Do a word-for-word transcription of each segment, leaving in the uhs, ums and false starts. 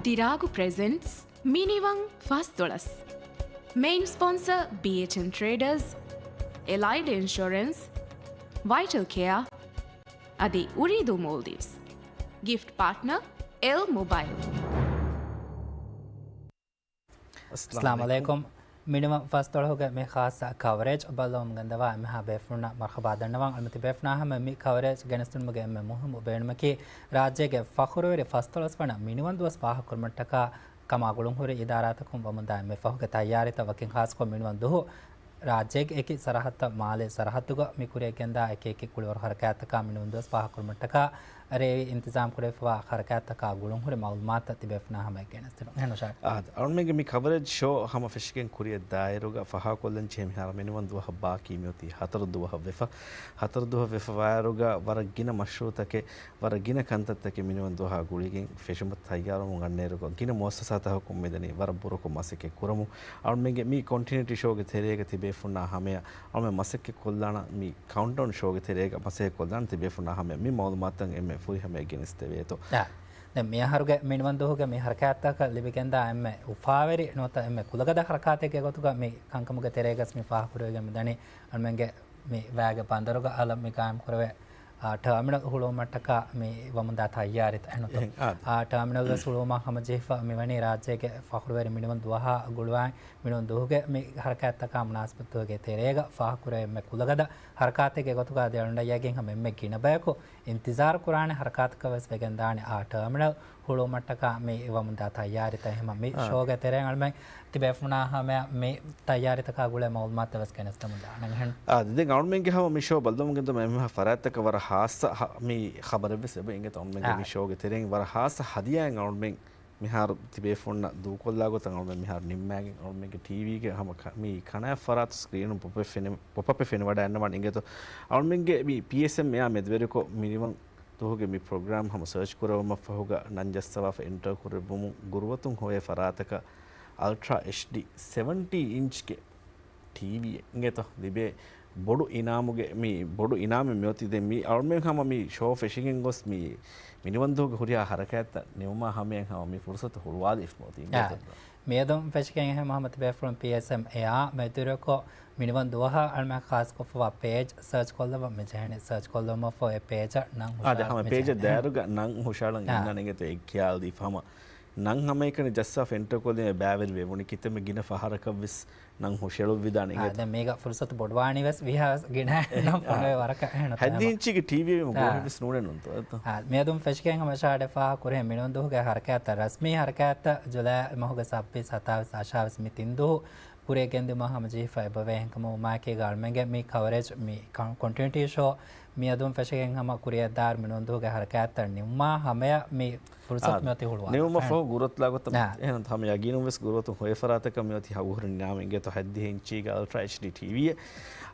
ތިރާގު ޕްރެޒެންޓްސް މިނިވަން ފަސްދޮޅަސް. މެއިން ސްޕޮންސަ ބީއެޗްއެން ޓްރޭޑަރސް، އެލައިޑް އިންޝުރެންސް، ވައިޓަލް ކެއާ އަދި އުރީދޫ މޯލްޑިވްސް. ގިފްޓް ޕާޓްނަރ އެލް މޮބައިލް. އައްސަލާމު އައްސަލާމު އަލައިކުމް. އަލައިކުމް. މިނިވަން ފަސްދޮޅަހުގެ މި ޚާއްޞަ ކަވަރޭޖް ބައްލަވަމުން ގެންދަވާ އެންމެހާ ބޭފުޅުންނަށް މަރުޙަބާ ދަންނަވަން. އަޅުމެން ތިބޭފުޅުންނާ ހަމަ މި ކަވަރޭޖް ގެނެސްދިނުމުގެ އެންމެ މުހިއްމު ބޭނުމަކީ، ރާއްޖޭގެ ފަޚުރުވެރި ފަސްދޮޅަސް ވަނަ މިނިވަން ދުވަސް ފާހަގަކުރުމަށްޓަކާ ކަމާ ގުޅުންހުރި އިދާރާތަކުން ވަމުންދާ އެންމެ ފަހުގެ ތައްޔާރީތައް، ވަކިން ޚާއްޞަކޮށް މިނިވަން ދުވަހު ރާއްޖޭގެ އެކި ސަރަހައްދަށް މާލޭ ސަރަހައްދުގަ މި ކުރިއަށް ގެންދާ އެކި އެކި ކުޅިވަރު ހަރަކާތްތަކާ މިނިވަން ދުވަސް ފާހަގަކުރުމަށްޓަކާ ރޭވި އިންތިޒާމް ކުރެވިފަވާ ހަރަކާތްތަކާ ގުޅުންހުރި މައުލޫމާތުތައް ތިބޭފުޅުންނާ ހަމަޔަށް ގެނެސްދިނުން. އެހެން ނުޝާދް. އާދެ، އަޅުމެންގެ މި ކަވަރޭޖް ޝޯ ހަމަ ފެށިގެން ކުރިއަށް ދާއިރުގަ ފާހަގަކޮށްލަން ޖެހޭ މިހާރު މިނިވަން ދުވަހަށް ބާކީ މިއޮތީ ހަތަރު ދުވަހަށް ވެފަ. ހަތަރު ދުވަހަށް ވެފަވާއިރުގަ ވަރަށް ގިނަ މަޝްރޫއުތަކެއް، ވަރަށް ގިނަ ކަންތައްތަކެއް މިނިވަން ދުވަހާ ގުޅިގެން ފެށުމަށް ތައްޔާރުވަމުން އަންނައިރުގަ ގިނަ މުއައްސަސާތަކަކުން މިދަނީ ވަރަށް ބުރަކޮށް މަސައްކަތް ކުރަމުން. އަޅުމެންގެ މި ކޮންޓިނިއުޓީ ޝޯގެ ތެރޭގަ ތިބޭފުންނާ ހަމަޔަށް އަޅުމެން މަސައްކަތް ކޮށްލާނަން، މި ކައުންޓްޑައުން ޝޯގެ ތެރޭގަ މަސައްކަތް ކޮށްލާނަން ތިބޭފުންނާ ހަމަޔަށް މި މައުލޫމާތުތައް އެންމެ ފުރިހަމަޔަށް ގެނެސްދެވޭތޯ. އާ. ދެން މިއަހަރުގެ މިނިވަން ދުވަހުގެ މި ހަރަކާތްތަކަށް ލިބިގެންދާ އެންމެ އުފާވެރި ނުވަތަ އެންމެ ކުލަގަދަ ހަރަކާތެއްގެ ގޮތުގަ މި ކަންކަމުގެ ތެރޭގަސް މި ފާހަގަކުރެވިގެން މިދަނީ އަޅުމެންގެ މި ވައިގެ ބަނދަރުގަ އަލަށް މި ގާއިމް ކުރެވޭ، އާ، ޓާމިނަލް ހުޅުވުމަށްޓަކާ މި ވަމުންދާ ތައްޔާރީތައް އެހެންތޯ؟ އެހެން، އާ. އާ، ޓާމިނަލް ވެސް ހުޅުވުމަށް ހަމަޖެހިފަ މިވަނީ ރާއްޖޭގެ ފަޚުރުވެރި މިނިވަން ދުވަހާ ގުޅުވާ މިނިވަން ދުވަހުގެ މި ހަރަކާތްތަކާ މުނާސަބަތުގެ ތެރޭގަ ފާހަގަކުރެވޭ އެންމެ ކުލަގަދަ ހަރަކާތެއްގެ ގޮތުގަ އަދި އަޅުގަނޑަށް ޔަގީން ހަމަ އެންމެ ގިނަ ބަޔަކު އިންތިޒާރު ކުރާނެ ހަރަކާތަކަށް ވެސް ވެގެންދާނެ އާ ޓާމިނަލް ހުޅުވުމަށްޓަކާ މި ވަމުންދާ ތައްޔާރީތައް. އެހެންމަ މި އާ. ޝޯގެ ތެރެއިން އަޅުމެން ތިބޭފުނާ ހަމަޔަށް މި ތައްޔާރީތަކާ ގުޅޭ މައުލޫމާތު ވެސް ގެނެސްދެމުން ދާނެ. އާ، ދެން އަޅުމެންގެ ހަމަ މި ޝޯ ބައްލަވަމުން ގެންދަމުން އެންމެހާ ފަރާތްތަކަށް ވަރަށް ހާއްސަ ހަ-، މި ޚަބަރެއް ވެސް އެބަ އިނގޭތޯ. އަޅުމެންގެ އާ. މި ޝޯގެ ތެރެއިން ވަރަށް ހާއްސަ ހަދިޔާއެއް އަޅުމެން މިހާރު ތިބޭފުންނަށް ދޫކޮށްލާ ގޮތަށް އަޅުމެން މިހާރު ނިންމާގެން އަޅުމެންގެ ޓީވީގެ ހަމަ ކަ-، މި ކަނާތް ފަރާތު ސްކްރީނުން ޕޮޕްއެއް ފެނި-، ޕޮޕްއަޕެއް ފެނިވަޑައިގަންނަވާނެ އިނގޭތޯ. އަޅުމެންގެ މި ޕީއެސްއެމްއޭއާ މެދުވެރިކޮށް މިނިވަން ދުވަހުގެ މި ޕްރޮގްރާމް ހަމަ ސާޗް ކުރެވުމަށްފަހުގަ ނަން ޖައްސަވާފަ އެންޓަރ ކުރެއްވުމުން ގުރުއަތުން ހޮވޭ ފަރާތަކަށް އަލްޓްރާ އެޗްޑީ ސެވެންޓީ އިންޗްގެ ޓީވީއެއް އިނގޭތޯ ލިބޭ ބޮޑު އިނާމުގެ މި ބޮޑު އިނާމެއް މިއޮތީ. ދެން މި އަޅުމެން ހަމަ މި ޝޯ ފެށިގެން ގޮސް މި މިނިވަންދުވަހުގެ ހުރިހާ ހަރަކާތްތައް ނިމުމާ ހަމަޔަށް ހަމަ މި ފުރުސަތު ހުޅުވާލީފަ އޮތީ އާ. އިނގޭތޯ. މިއަދުން ފެށިގެން އެހެން ހަމަ ތިބޭފުޅުން ޕީއެސްއެމްއޭއާ މެދުވެރިކޮށް މިނިވަން ދުވަހަށް އަޅުމެން ޚާއްސަކޮށްފަވާ ޕޭޖް ސާޗް ކޮށްލަވަން މި ޖެހެނީ. ސާޗް ކޮށްލުމަށްފަހު އެ ޕޭޖަށް ނަން އާ، ދެ ހުށަހަޅަން ހަމަ މި ޕޭޖަށް ޖެހެނީ. ދާއިރުގަ ނަން ހުށަހަޅަން އާ. އިންނާނެ އިނގޭތޯ އެ ޚިޔާލް ދީފަ ހަމަ ނަން ހަމައެކަނި ޖައްސާފަ އެންޓަރ ކޮށްލީމަ ބައިވެރި ވެވުނީ ކިތަންމެ ގިނަ ފަހަރަކަށްވެސް ނަން ހުށަހެޅުއްވިދާނެ އާ، އިނގޭތޯ. ދެން މީގަ ފުރުސަތު ބޮޑުވާނީ ވެސް ވީހާވެސް ގިނަ އެ، ނަން އާ. ފޮނުވޭ ވަރަކަށް އެހެން ހަތްދިހަ އިންޗީގެ ޓީވީ އެއް އާ. ގޯހެއް ވެސް ނޫނެއް ނޫންތޯ އެތޯ. އާ، މިއަދުން ފެށިގެން ހަމަ ޝާޑެ ފާހަ ކުރިހެން މިނިވަން ދުވަހުގެ ހަރަކާތްތައް ރަސްމީ ހަރަކާތްތައް ޖުލައި މަހުގެ ސައްބީސް، ސަތާވީސް، އަށާވީސް މި ތިން ދުވަހު ކުރިއަށް ގެންދިއުމާ ހަމަޖެހިފަ އެބަވޭ. އެހެންކަމުން އުމާއެކީގަ އަޅުމެންގެ މި ކަވަރޭޖް މި ކޮން-، ކޮންޓިނިއުޓީ ޝޯ މިއަދުން ފެށިގެން ހަމަ ކުރިއަށްދާއިރު މިނިވަން ދުވަހުގެ ހަރަކާތްތައް ނިމުމާ ހަމަޔަށް މި ފުރުސަތު އާ، މިއޮތީ ހުޅުވާލަން. ނިމުމަށްފަހު ގުރުއަތުލާ ގޮތަށް އާ. އެހެން ހަމަ ޔަގީނުން ވެސް ގުރުއަތުން ހޮވޭ ފަރާތަކަށް މިއޮތީ ހަ-، ހުހުރި ނިނާމެއް އިނގޭތޯ ހަތްދިހަ އިންޗީގެ އަލްޓްރާ އެޗްޑީ ޓީވީއެއް.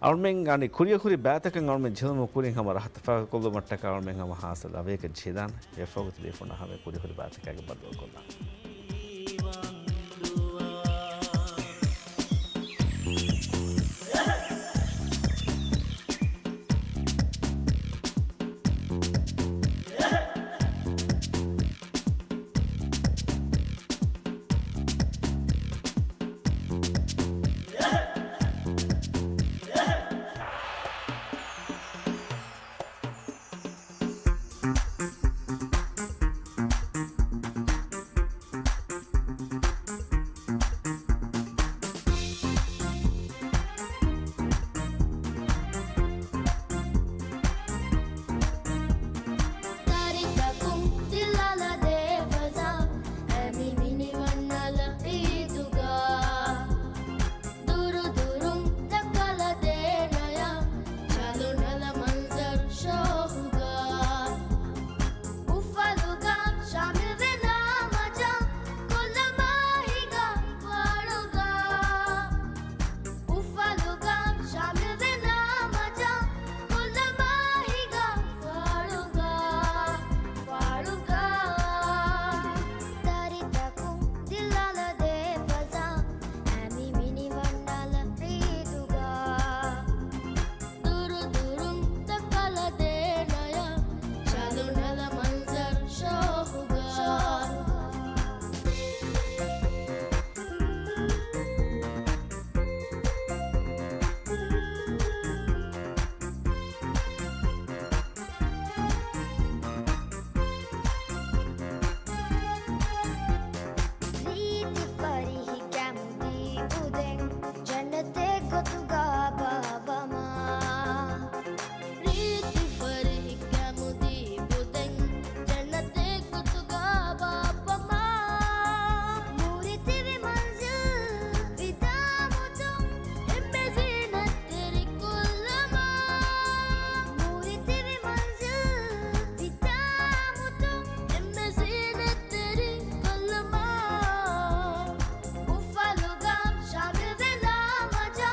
އަޅުމެން އަނެއް ކުރިއަށް ހުރި ބައިތަކަށް އަޅުމެން ޖެހުމުގެ ކުރިން ހަމަ ރަހަތަށް ފާހަގަކޮށްލުމަށްޓަކާ އަޅުމެން ހަމަ ހާއްސަ ލަވަޔަކަށް ޖެހިދާނެ. އެއަށްފަހު ތިބޭފުންނާ ހަމަ ކުރިއަށް ހުރި ބައިތަކާގެ ބައްދަލުކޮށްލާނެ. ގޮތުގަ ބާއްވަމާ. ރީތި ފަރިހި ކަމުދީ ބުދެން ޖަންނަތެއް ގޮތުގަ ބާއްވަމާ. ނޫރި ތިބި މަންޒިލް ވިދާމުދުން އެންމެ ޒީނަތްތެރި ކޮށްލަމާ. ނޫރި ތިބި މަންޒިލް ވިދާމުދުން އެންމެ ޒީނަތްތެރި ކޮށްލަމާ. އުފަލުގަ ޝާމިލް ވެލާ މަޖާ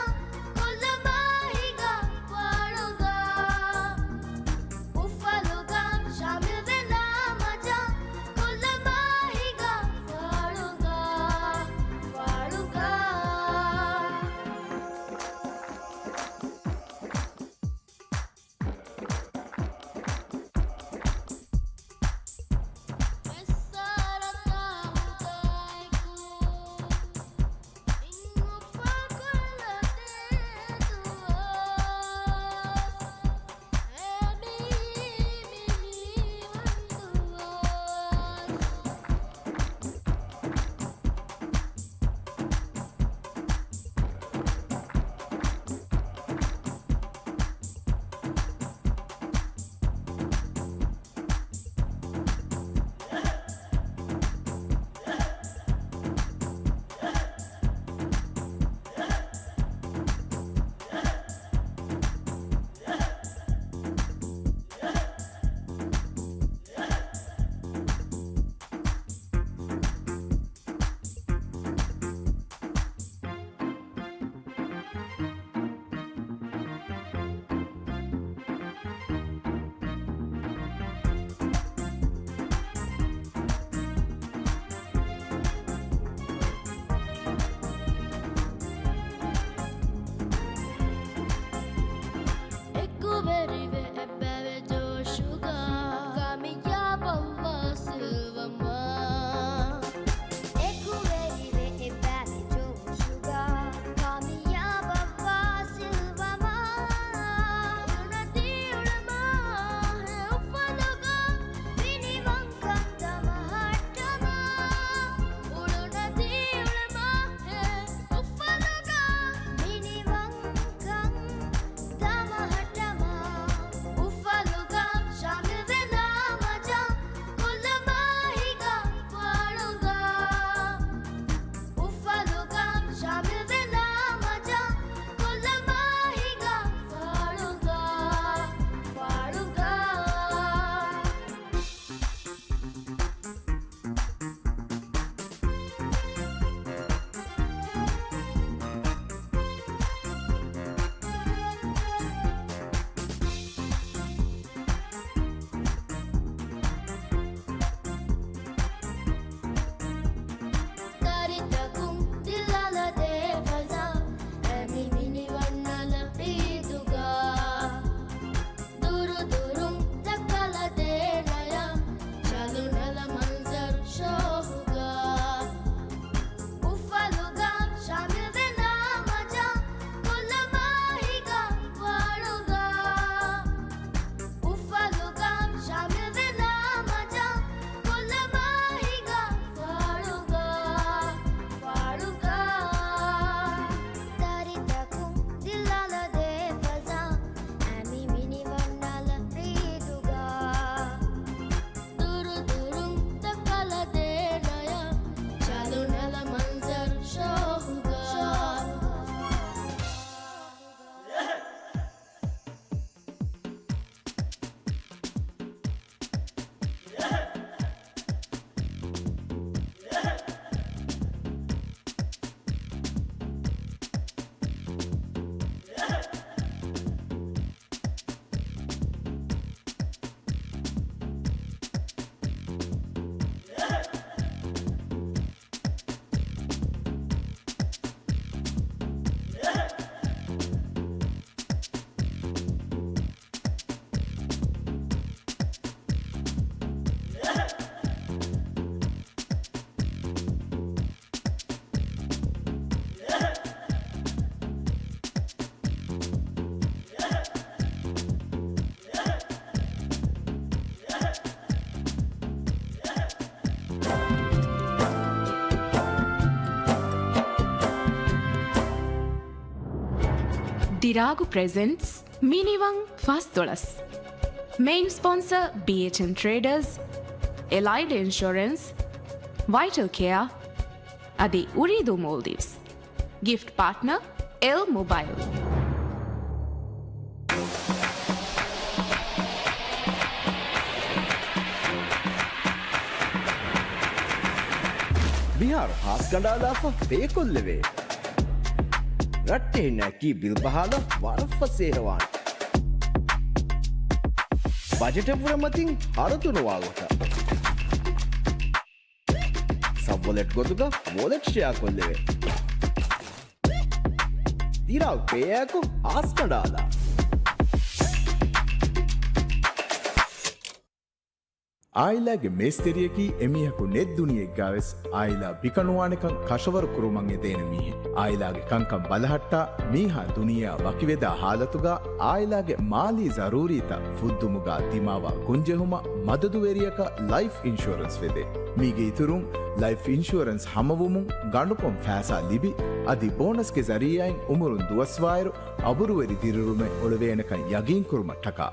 ތިރާގު ޕްރެޒެންޓްސް މިނިވަން ފަސްދޮޅަސް. މެއިން ސްޕޮންސަ ބީއެޗްއެމް ޓްރޭޑަރސް، އެލައިޑް އިންޝުރެންސް، ވައިޓަލް ކެއާ އަދި އުރީދޫ މޯލްޑިވްސް. ގިފްޓް ޕާޓްނަ އެލް މޮބައިލް. މިހާރު ހާސް ކަނޑާލާފަ ބޭކޮށްލެވޭ. ރައްޓެހިންނަކީ ބިލް ބަހާލަ ވަރަށް ފަސޭހަވާނެ. ބަޖެޓަށްވުރެ މަތިން ހަރަދުނުވާ ގޮތަށް. ސަބްވޮލެޓް ގޮތުގަ ވޮލެޓް ޝެއާ ކޮށްލެވޭ. ތިރާގު ޕޭއާއެކު ހާސް ކަނޑާލާ. އާއިލާގެ މޭސްތެރިޔަކީ އެމީހަކު ނެތް ދުނިޔެއެއްގަވެސް އާއިލާ ބިކަނުވާނެކަން ކަށަވަރު ކުރުމަށް އެދޭނެ މީހެއް. އާއިލާގެ ކަންކަން ބަލަހައްޓާ މީހާ ދުނިޔެއާ ވަކިވެދާ ހާލަތުގަ އާއިލާގެ މާލީ ޒަރޫރީތައް ފުއްދުމުގަ ދިމާވާ ގޮންޖެހުމަށް މަދަދުވެރިޔަކަށް ލައިފް އިންޝުއަރެންސް ވެދޭ. މީގެ އިތުރުން ލައިފް އިންޝުއަރެންސް ހަމަވުމުން ގަނޑުކޮށް ފައިސާ ލިބި، އަދި ބޯނަސްގެ ޒަރީއާއިން އުމުރުން ދުވަސްވާއިރު އަބުރުވެރި ދިރިއުޅުމެއް އޮޅެވޭނެކަން ޔަގީންކުރުމަށްޓަކާ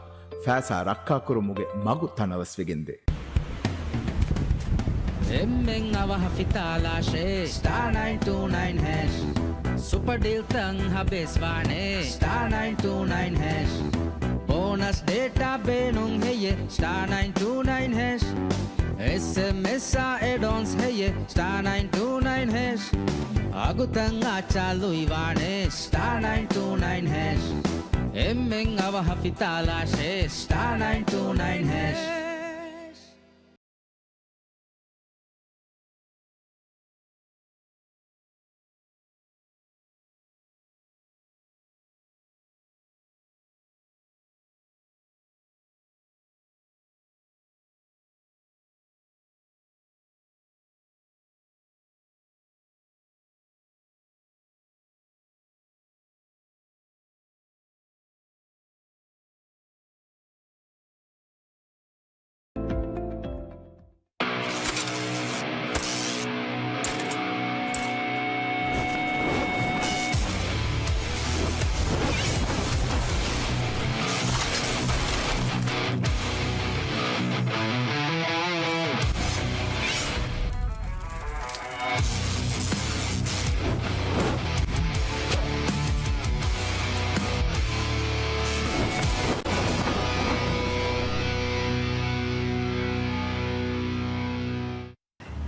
ފައިސާ ރައްކާކުރުމުގެ މަގު ތަނަވަސްވެގެންދޭ. އެންމެން އަވަހަށް ފިތާލާށޭ، ސްޓާ ނައިން ޓޫ ނައިން ހޭޝް. ސުޕަ ޑީލްތައް ހަބޭސްވާނޭ، ސްޓާ ނައިން ޓޫ ނައިން ހޭޝް. ބޯނަސް ޑޭޓާ ބޭނުން ހެއްޔޭ، ސްޓާ ނައިން ޓޫ ނައިން ހޭޝް. އެސްއެމްއެސްއާ އެޑްއޮންސް ހެއްޔޭ، ސްޓާ ނައިން ޓޫ ނައިން ހޭޝް. އަގުތައް އާ ޗާލު އިވާނޭ، ސްޓާ ނައިން ޓޫ ނައިން ހޭޝް. އެންމެން އަވަހަށް ފިތާލާށޭ، ސްޓާ ނައިން ޓޫ ނައިން ހޭޝް.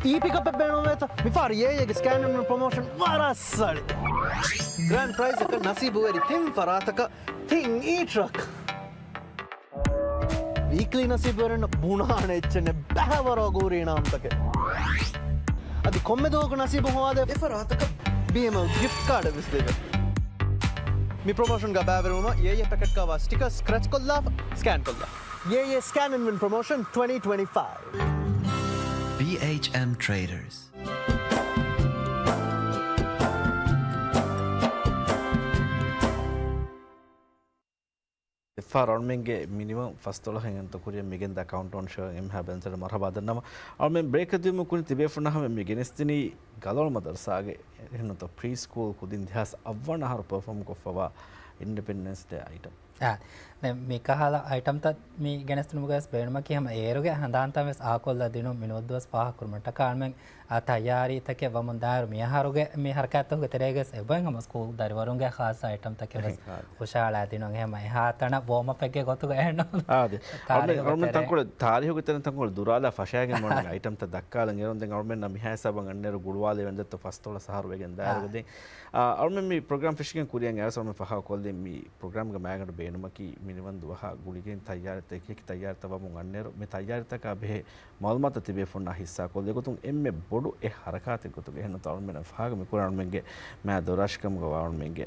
އީ ޕިކަޕެއް ބޭނުންވޭތަ؟ މިފަހަރު އޭއޭގެ ސްކޭން އިން ވިން ޕްރޮމޯޝަން ވަރަށް ސަޅި. ގްރޭންޑް ޕްރައިޒަކަށް ނަސީބުވެރި ތިން ފަރާތަކަށް ތިން އީ ޓްރަކް. ވީކްލީ ނަސީބުވެރިންނަށް ބުނާނެ އެއްޗެއް ނެތް، ބައިވަރު އިނާމްތަކެއް. އަދި ކޮންމެ ދުވަހަކު ނަސީބު ހޮވާދޭ އެފަރާތަކަށް ބީއެމްއެލް ގިފްޓް ކާޑެއް ވެސް ދެވޭ. މި ޕްރޮމޯޝަންގަ ބައިވެރިވުމަށް އޭއޭ ޕެކެޓް ކާވާ ސްޓިކަރ ސްކްރެޗް ކޮށްލާފަ ސްކޭން ކޮށްލާ. އޭއޭ ސްކޭން އިން ވިން ޕްރޮމޯޝަން ޓްވެންޓީ ޓްވެންޓީ ފައިވް. ބީއެޗްއެމް ޓްރޭޑަރސް. އެއްފަހަރު އަޅުމެންގެ މިނިވަން ފަސްދޮޅަހަށް އެންތޯ ކުރިއަށް މިގެންދާ ކައުންޓްޑައުން ޝޯ އެންމެހާ ބެލުންތެރި މަރުހަބާ ދަންނަވަން. އަޅުމެން ބްރޭކަށް ދިޔުމުން ކުރިން ތިބޭފުޅުންނާ ހަމަ މި ގެނެސްދިނީ ގަލޮޅު މަދަރުސާގެ އެހެންނުތޯ ޕްރީ ސްކޫލް ކުދިން ދެހާސް އަށްވަނަ އަހަރު ޕަރފޯމް ކޮށްފަވާ އިންޑިޕެންޑެންސް ޑޭ އައިޓަމް. އާ، ދެން މި ކަހަލަ އައިޓަމްތައް މި ގެނެސްދިނުމުގަވެސް ބޭނުމަކީ ހަމަ އޭރުގެ ހަނދާންތައް ވެސް އާކޮށްލަ ދިނުން މިނުވަތަ ދުވަސް ފާހަގަކުރުމަށްޓަކާ އަޅުމެން އާ، ތައްޔާރީތަކެއް ވަމުން ދާއިރު މިއަހަރުގެ މި ހަރަކާތްތަކުގެ ތެރޭގަވެސް އެބައިން ހަމަ ސްކޫލް ދަރިވަރުންގެ ޚާއްޞަ އައިޓަމްތަކެއް ވެސް ހުށަހަޅާ ދިނުން. އެހެން އެހާ ތަނަށް ވޯމްއަޕެއްގެ ގޮތުގަ އެހެން އާދެ. ތާރީހުގެ އަޅުމެން ތެރޭ. ތަންކޮޅެއް ތާރީހުގެ ތެރެއިން ތަންކޮޅެއް ދުރާލާ ފަށާގެން ވަން އައިޓަމްތައް ދައްކާލަން އެރުން ދެން އަޅުމެންނަށް މިހާ ހިސާބަށް އަންނައިރު ގުޅުވާލެވެން ދެއްތޯ ފަސްދޮޅަސް އަހަރު ވެގެން ދާއިރު އާ. ދެން، އާ، އަޅުމެން މި ޕްރޮގްރާމް ފެށިގެން ކުރިއަށް އައިސް އަޅުމެން ފަހަގަކޮށްލި މި ޕްރޮގްރާމްގެ މައިގަނޑު ބޭނުމަކީ މިނިވަން ދުވަހާ ގުޅިގެން ތައްޔާރަތައް އެކި ތައްޔާރަތައް ވަމުން އަންނައިރު މި ތައްޔާރަތަކާ ބެހޭ މައުލޫމާތު ތިބޭފުންނާ ހިއްސާކޮށްލި ގޮތުން އެންމެ ބޮޑު އެއް ހަރަކާތެއް ގޮތުގަ އެހެންނުތޯ އަޅުމެންނަށް ފާހަގަ މި ކުރާ އަޅުމެންގެ މާ ދޮރާށިކަމުގަ ވާ އަޅުމެންގެ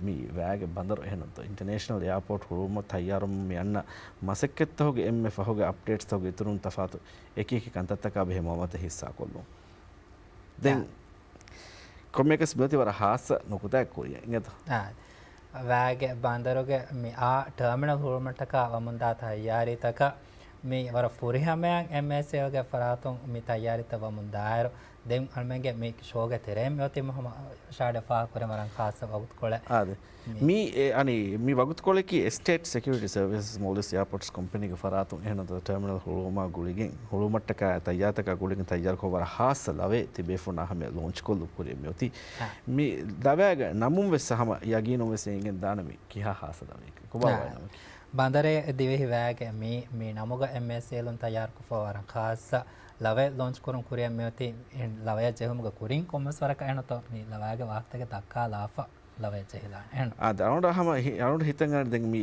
މި ވައިގެ ބަނދަރު އެހެންނުތޯ އިންޓަރނޭޝަނަލް އެއާޕޯޓް ހުޅުވުމަށް ތައްޔާރުވަމުން މި އަންނަ މަސައްކަތްތަކުގެ އެންމެ ފަހުގެ އަޕްޑޭޓްސްތަކުގެ އިތުރުން ތަފާތު އެކި އެކި ކަންތައްތަކާ ބެހޭ މައުލޫމާތު ހިއްސާކޮށްލުން. ދެން ކޮންމެއަކަސް މިއޮތީ ވަރަށް ހާއްސަ ނުކުތާއެއް ކުރިއަށް އިނގޭތޯ. އާ، ވައިގެ ބަނދަރުގެ މި އާ ޓާމިނަލް ހުޅުވުމަށްޓަކާ ވަމުންދާ ތައްޔާރީތަކަށް މި ވަރަށް ފުރިހަމަޔަށް އެމްއޭސީއެލްގެ ފަރާތުން މި ތައްޔާރީތައް ވަމުން ދާއިރު، ދެން އަޅުމެންގެ މި ޝޯގެ ތެރޭ މިއޮތީ މުހައްމަ ޝާޑެ ފާހަގަކުރެން ވަރަށް ޚާއްޞަ ވަގުތުކޮޅެއް. އާދެ. މި، އެ، އަނި، މި ވަގުތުކޮޅަކީ އެސްޓޭޓް ސެކިއުރިޓީ ސަރވިސަސް މޯލްޑިވްސް އެއާޕޯޓްސް ކޮމްޕެނީގެ ފަރާތުން އެހެން ޓަރމިނަލް ހުޅުވުމާ ގުޅިގެން، ހުޅުވުމަށްޓަކާ ތައްޔާރުތަކާ ގުޅިގެން ތައްޔާރުކޮށް ވަރަށް ޚާއްޞަ ލަވައެއް ތިބޭފުޅުންނާ ހަމަޔަށް ލޯންޗްކޮށްލުން ކުރިއަށް މިއޮތީ. އާ. މި ލަވައިގެ ނަމުން ވެސް ހަމަ ޔަގީނުން ވެސް އެނގެން ދާނެ މި ކިހާ ޚާއްޞަ ލަވައެއް ކޮބާ އާ. ވާނަމަކީ. ބަނދަރެއް ދިވެހި ވައިގެ މި، މި ނަމުގަ އެމްއޭސީއެލުން ތައްޔާރުކޮށްފަ ވަރަށް ޚާއްޞަ ލަވައެއް ލޯންޗް ކުރުން ކުރިއަށް މިއޮތީ. އެ ލަވައެއް ޖެހުމުގެ ކުރިން ކޮންމެސް ވަރަކަށް އެހެންތޯ މި ލަވައިގެ ވާހަކަތަކެއް ދައްކާލާފަ ލަވައެއް ޖެހިލާނެ އެހެން. އާ، ދެ އަޅުގަނޑަށް ހަމަ ހި-، އަޅުގަނޑު ހިތަށް އަންނަނީ ދެން މި،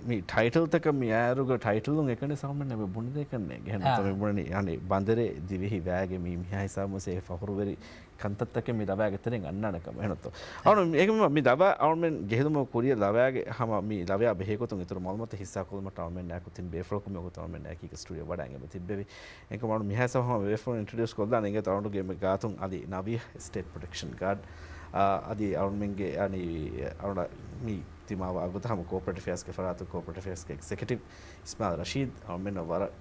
މި ޓައިޓަލްތަކަށް މި އާއިރުގަ ޓައިޓަލުން އެކަނި ސަމަން އެބަ ބުނެދޭކަންނޭ. އެހެން އާ. ނަތަ މި ބުނަނީ އަނެ ބަނދަރެއް ދިވެހި ވައިގެ މީ މިހާ ހިސާބުން ސޭ ފަޚުރުވެރި ކަންތައްތަކެއް މި ލަވައިގެ ތެރެއިން އަންނާނެ ކަމަށް. އެހެންތޯ. އަޅު މި، އެކަމަ މި ލަވަ އަޅުމެން ޖެހިލުމަށް ކުރިއަށް ލަވައިގެ ހަމަ މި ލަވަޔާ ބެހޭގޮތުން އިތުރު މައުލޫމާތު ހިއްސާކޮށްލުމަށްޓަކާ އަޅުމެންނާއެކު ތިން ބޭފުޅަކު މިވަގުތު އަޅުމެންނާއެކީގަ ސްޓޫޑިއޯ ވަޑައިގެން ތިއްބެވި. އެކަމަ އަޅު މިހާ ހިސާބުން ހަމަ ބޭފުޅުން އިންޓްރޮޑިއުސް ކޮށްލާނެ އިނގޭތޯ އަޅުގެ މި ގާތުން އަދި ނަވީހް އެސްޓޭޓް ޕްރޮޓެކްޝަން ގާޑް، އާ، އަދި އަޅުމެންގެ އަނި އަޅު މި ތިމާވާ ގޮތަށް ހަމަ ކޯޕަރޭޓް އެފެއާސްގެ ފަރާތުން ކޯޕަރޭޓް އެފެއާސްގެ އެގްޒެކެޓިވް އިސްމާއިލް ރަޝީދް އަޅުމެންނަށް ވަރަށް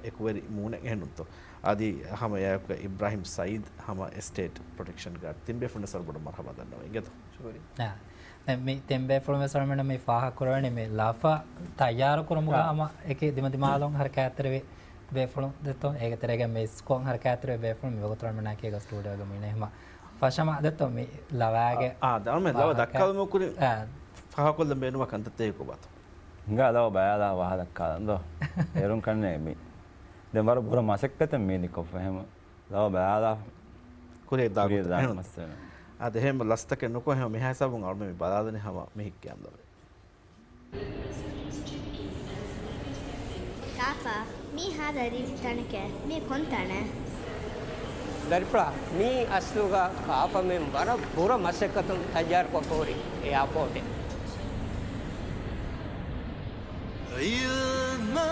އެކުވެރި މޫނެއް އެހެންނުންތޯ. އަދި ހަމަ އެއާއެކުގަ އިބްރާހިމް ސައީދް ހަމަ އެސްޓޭޓް ޕްރޮޓެކްޝަން ގާޑް ތިން ބޭފުޅުންނަށް ވަރަށް ބޮޑަށް މަރުޙަބާ ދަންނަވަން އިނގޭތޯ. ޝުކުރިއްޔާ. އާ. ދެން މި ތިން ބޭފުޅުން ވެސް އަޅުމެންނަށް މި ފާހަގަކުރައްވަނީ މި ލަފަ ތައްޔާރުކުރުމުގަ އާ. ހަމަ އެކި ދިމަދިމާލުން ހަރަކާތްތެރިވި ބޭފުޅުން ދެއްތޯ. އޭގެ ތެރޭގަ މިސްކޮށް ހަރަކާތްތެރިވި ބޭފުޅުން މިވަގުތު އަޅުމެންނާއެކީގަ ސްޓޫޑިއޯގަ މިއިންނަ ހަމަ ފަށަމާ ދެއްތޯ މި ލަވައިގެ އާ، ދެ އަޅުމެން ލަވަ ވާހަކަ. ދައްކާލުމުގެ ކުރިން އާ. ފާހަގަކޮށްލަން ބޭނުންވާ ކަންތައްތަކެއް ކޮބާތޯ؟ ހިނގާ ލަވަ ބަޔާލާ ވާހަކަ ދައްކާލަން ދޯ. އޭރުން ކަންނޭ މި. ދެން ވަރަށް ބުރަ މަސައްކަތެއް މީ ކޮށްފަ ހަމަ. ލަވަ ބަޔާލާ ކުރިއަށް ދާ ކުރިއަށް ގޮތަށް. ދާ އެހެން. މައްސަލަ. އާ، ދެ އެހެން ލަސްތަކެއް ނުކޮށް ހަމަ މިހާ ހިސާބުން އަޅުމެން މި ބަލާލަނީ ހަމަ މި ހިއްކި އަންދަވައި. ކާފަ، މީ ހާދަ ރީތި ތަނެކޭ. މީ ކޮން ތަނެއް؟ ދަރިފުޅާ، މީ އަސްލުގަ ކާފަމެން ވަރަށް ބުރަ މަސައްކަތުން ތައްޔާރުކޮށްފަ ހުރި އެއާޕޯޓެއް.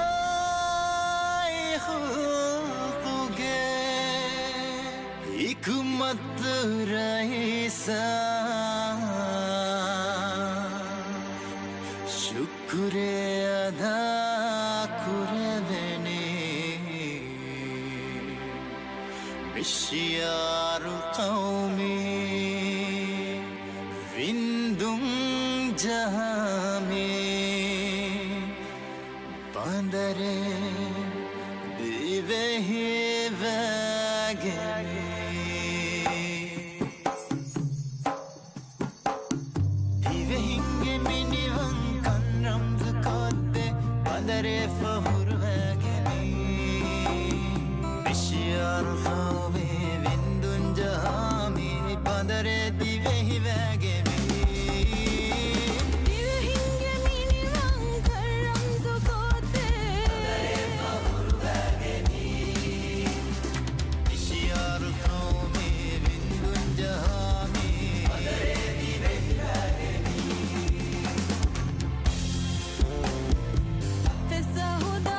ޢިލްމާއި ޚުލްޤުގެ ޙިކުމަތު ރައީސާ، ޝުކުރެއް އަދާ ކުރެވެނީ. މި ޝިޢާރު ޤައުމީ ވިންދުން ޖަހާމީ، ބަނދަރެއް ދިވެހި ވައިގެ މީ. ދިވެހިންގެ މިނިވަންކަން ރަމްޒު ކޮށްދޭ، ބަނދަރެއް ފަޚުރު ވައިގެ މީ. މި ޝިޢާރު ޤައުމީ ވިންދުން ޖަހާމީ، ބަނދަރެއް ދިވެހި ވައިގެ މީ. ދިވެހިންގެ މިނިވަންކަން ރަމްޒު ކޮށްދޭ، ބަނދަރެއް ފަޚުރު ވައިގެ މީ. މި ޝިޢާރު ޤައުމީ ވިންދުން ޖަހާމީ. ފެއްސާ ހުދާ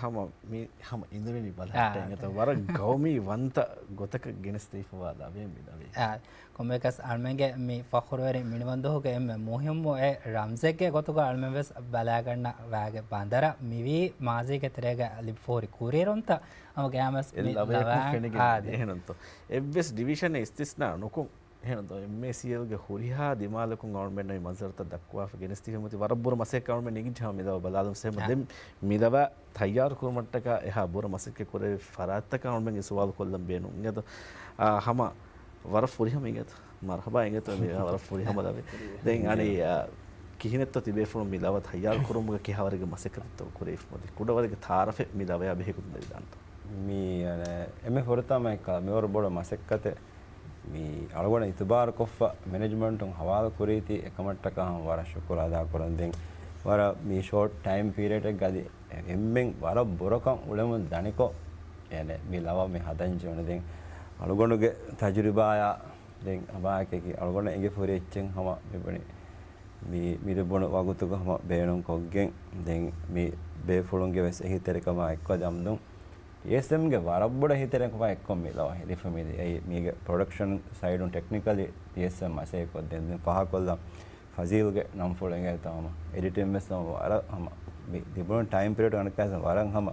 ހަމަ މި ހަމަ އިނދުރިނި ބަލަހައްޓަ އާ، އިނގޭތޯ ވަރަށް ގައުމީ ވަންތަ ގޮތަކަށް ގެނެސްދީފަވާ ލަވޭ މި ލަވޭ. އާ، ކޮންމެއަކަސް އަޅުމެންގެ މި ފަޚުރުވެރި މިނިވަންދުހުގެ އެންމެ މުހިއްމު އެ ރަމްޒެއްގެ ގޮތުގަ އަޅުމެން ވެސް ބަލާގަންނަ ވައިގެ ބަނދަރަށް މިވީ މާޒީގެ ތެރޭގަ ލިބިފަހުރި ކުރިއެރުންތައް ހަމަ ގައިމުވެސް އެ މި ލަވަޔަކުން ލަވާ ފެނިގެން އާދެ. އެހެންތޯ. އެއްވެސް ޑިވިޝަނެއް އިސްތިސްނާ ނުކޮށް އެހެންތޯ. އެމްއޭސީއެލްގެ ހުރިހާ ދިމާލަކުން އަޅުމެންނަށް މި މަންޒަރުތައް ދައްކުވާފަ ގެނެސްދީފަ މިތި ވަރަށް ބުރަ މަސައްކަތް އަޅުމެން ނިގިއްޖެ ހަމަ މި ލަވަ ބަލާލުމުން ސެމަ އާ. ދެން މި ލަވަ ތައްޔާރު ކުރުމަށްޓަކާ އެހާ ބުރަ މަސައްކަތް ކުރެވި ފަރާތްތަކަށް އަޅުމެން ސުވާލު ކޮށްލަން ބޭނުން އިނގޭތޯ. އާ، ހަމަ ވަރަށް ފުރިހަމަ އިނގޭތޯ. މަރުހަބާ އިނގޭތޯ މި ވަރަށް ފުރިހަމަ ލަވެ. ދެން އަނެއް، އާ، ކިހިނެއްތޯ ތިބޭފުޅުން މި ލަވަ ތައްޔާރު ކުރުމުގަ ކިހާވަރެއްގެ މަސައްކަތެއްތޯ ކުރެވިފަ މި ކުޑަވަރެއްގެ ތައާރަފެއް މި ލަވަޔާ ބެހޭގޮތުން ދެވިދާނެތޯ. މި އަނެއް އެންމެ ފުރަތަމަ އެއްކަ މިވަރު ބޮޑު މަސައްކަތެއް މި އަޅުގަނޑަށް އިތުބާރުކޮށްފަ މެނޭޖްމަންޓުން ހަވާލު ކުރީތީ އެކަމަށްޓަކާ ހަމަ ވަރަށް ޝުކުރު އަދާ ކުރަން. ދެން ވަރަށް މި ޝޯޓް ޓައިމް ޕީރިއަޑެއްގަ އަދި އެންމެން ވަރަށް ބުރަކަން އުޅެމުން ދަނިކޮށް، އެނެ މި ލަވަ މި ހަދަން ޖެހުނު. ދެން އަޅުގަނޑުގެ ތަޖުރިބާޔާ ދެން އަބާކެކި އަޅުގަނޑަށް އެނގިފަހުރި އެއްޗެއް ހަމަ މިބުނި މި މި ލިބުނު ވަގުތުގަ ހަމަ ބޭނުން ކޮށްގެން ދެން މި ބޭފުޅުންގެ ވެސް އެހީތެރިކަމާ އެއްކޮށް ދެމުން ޕީއެސްއެމްގެ ވަރަށް ބޮޑަށް ހިތެރެކުފާ އެއްކޮށް މި ލަވަ ހެދިފަ މި އެއީ މީގެ ޕްރޮޑަކްޝަން ސައިޑުން ޓެކްނިކަލީ ޕީއެސްއެމް މަސައްކަތް ކޮށްދޭން. ދެން ފާހަގަކޮށްލަން ފަޒީލްގެ ނަންފުޅު އެނގޭތޯ ހަމަ އެޑިޓިން ވެސް ހަމަ ވަރަށް ހަމަ މި ލިބުނު ޓައިމް ޕީރިއަޑް އަނެއްކާސް ވަރަށް ހަމަ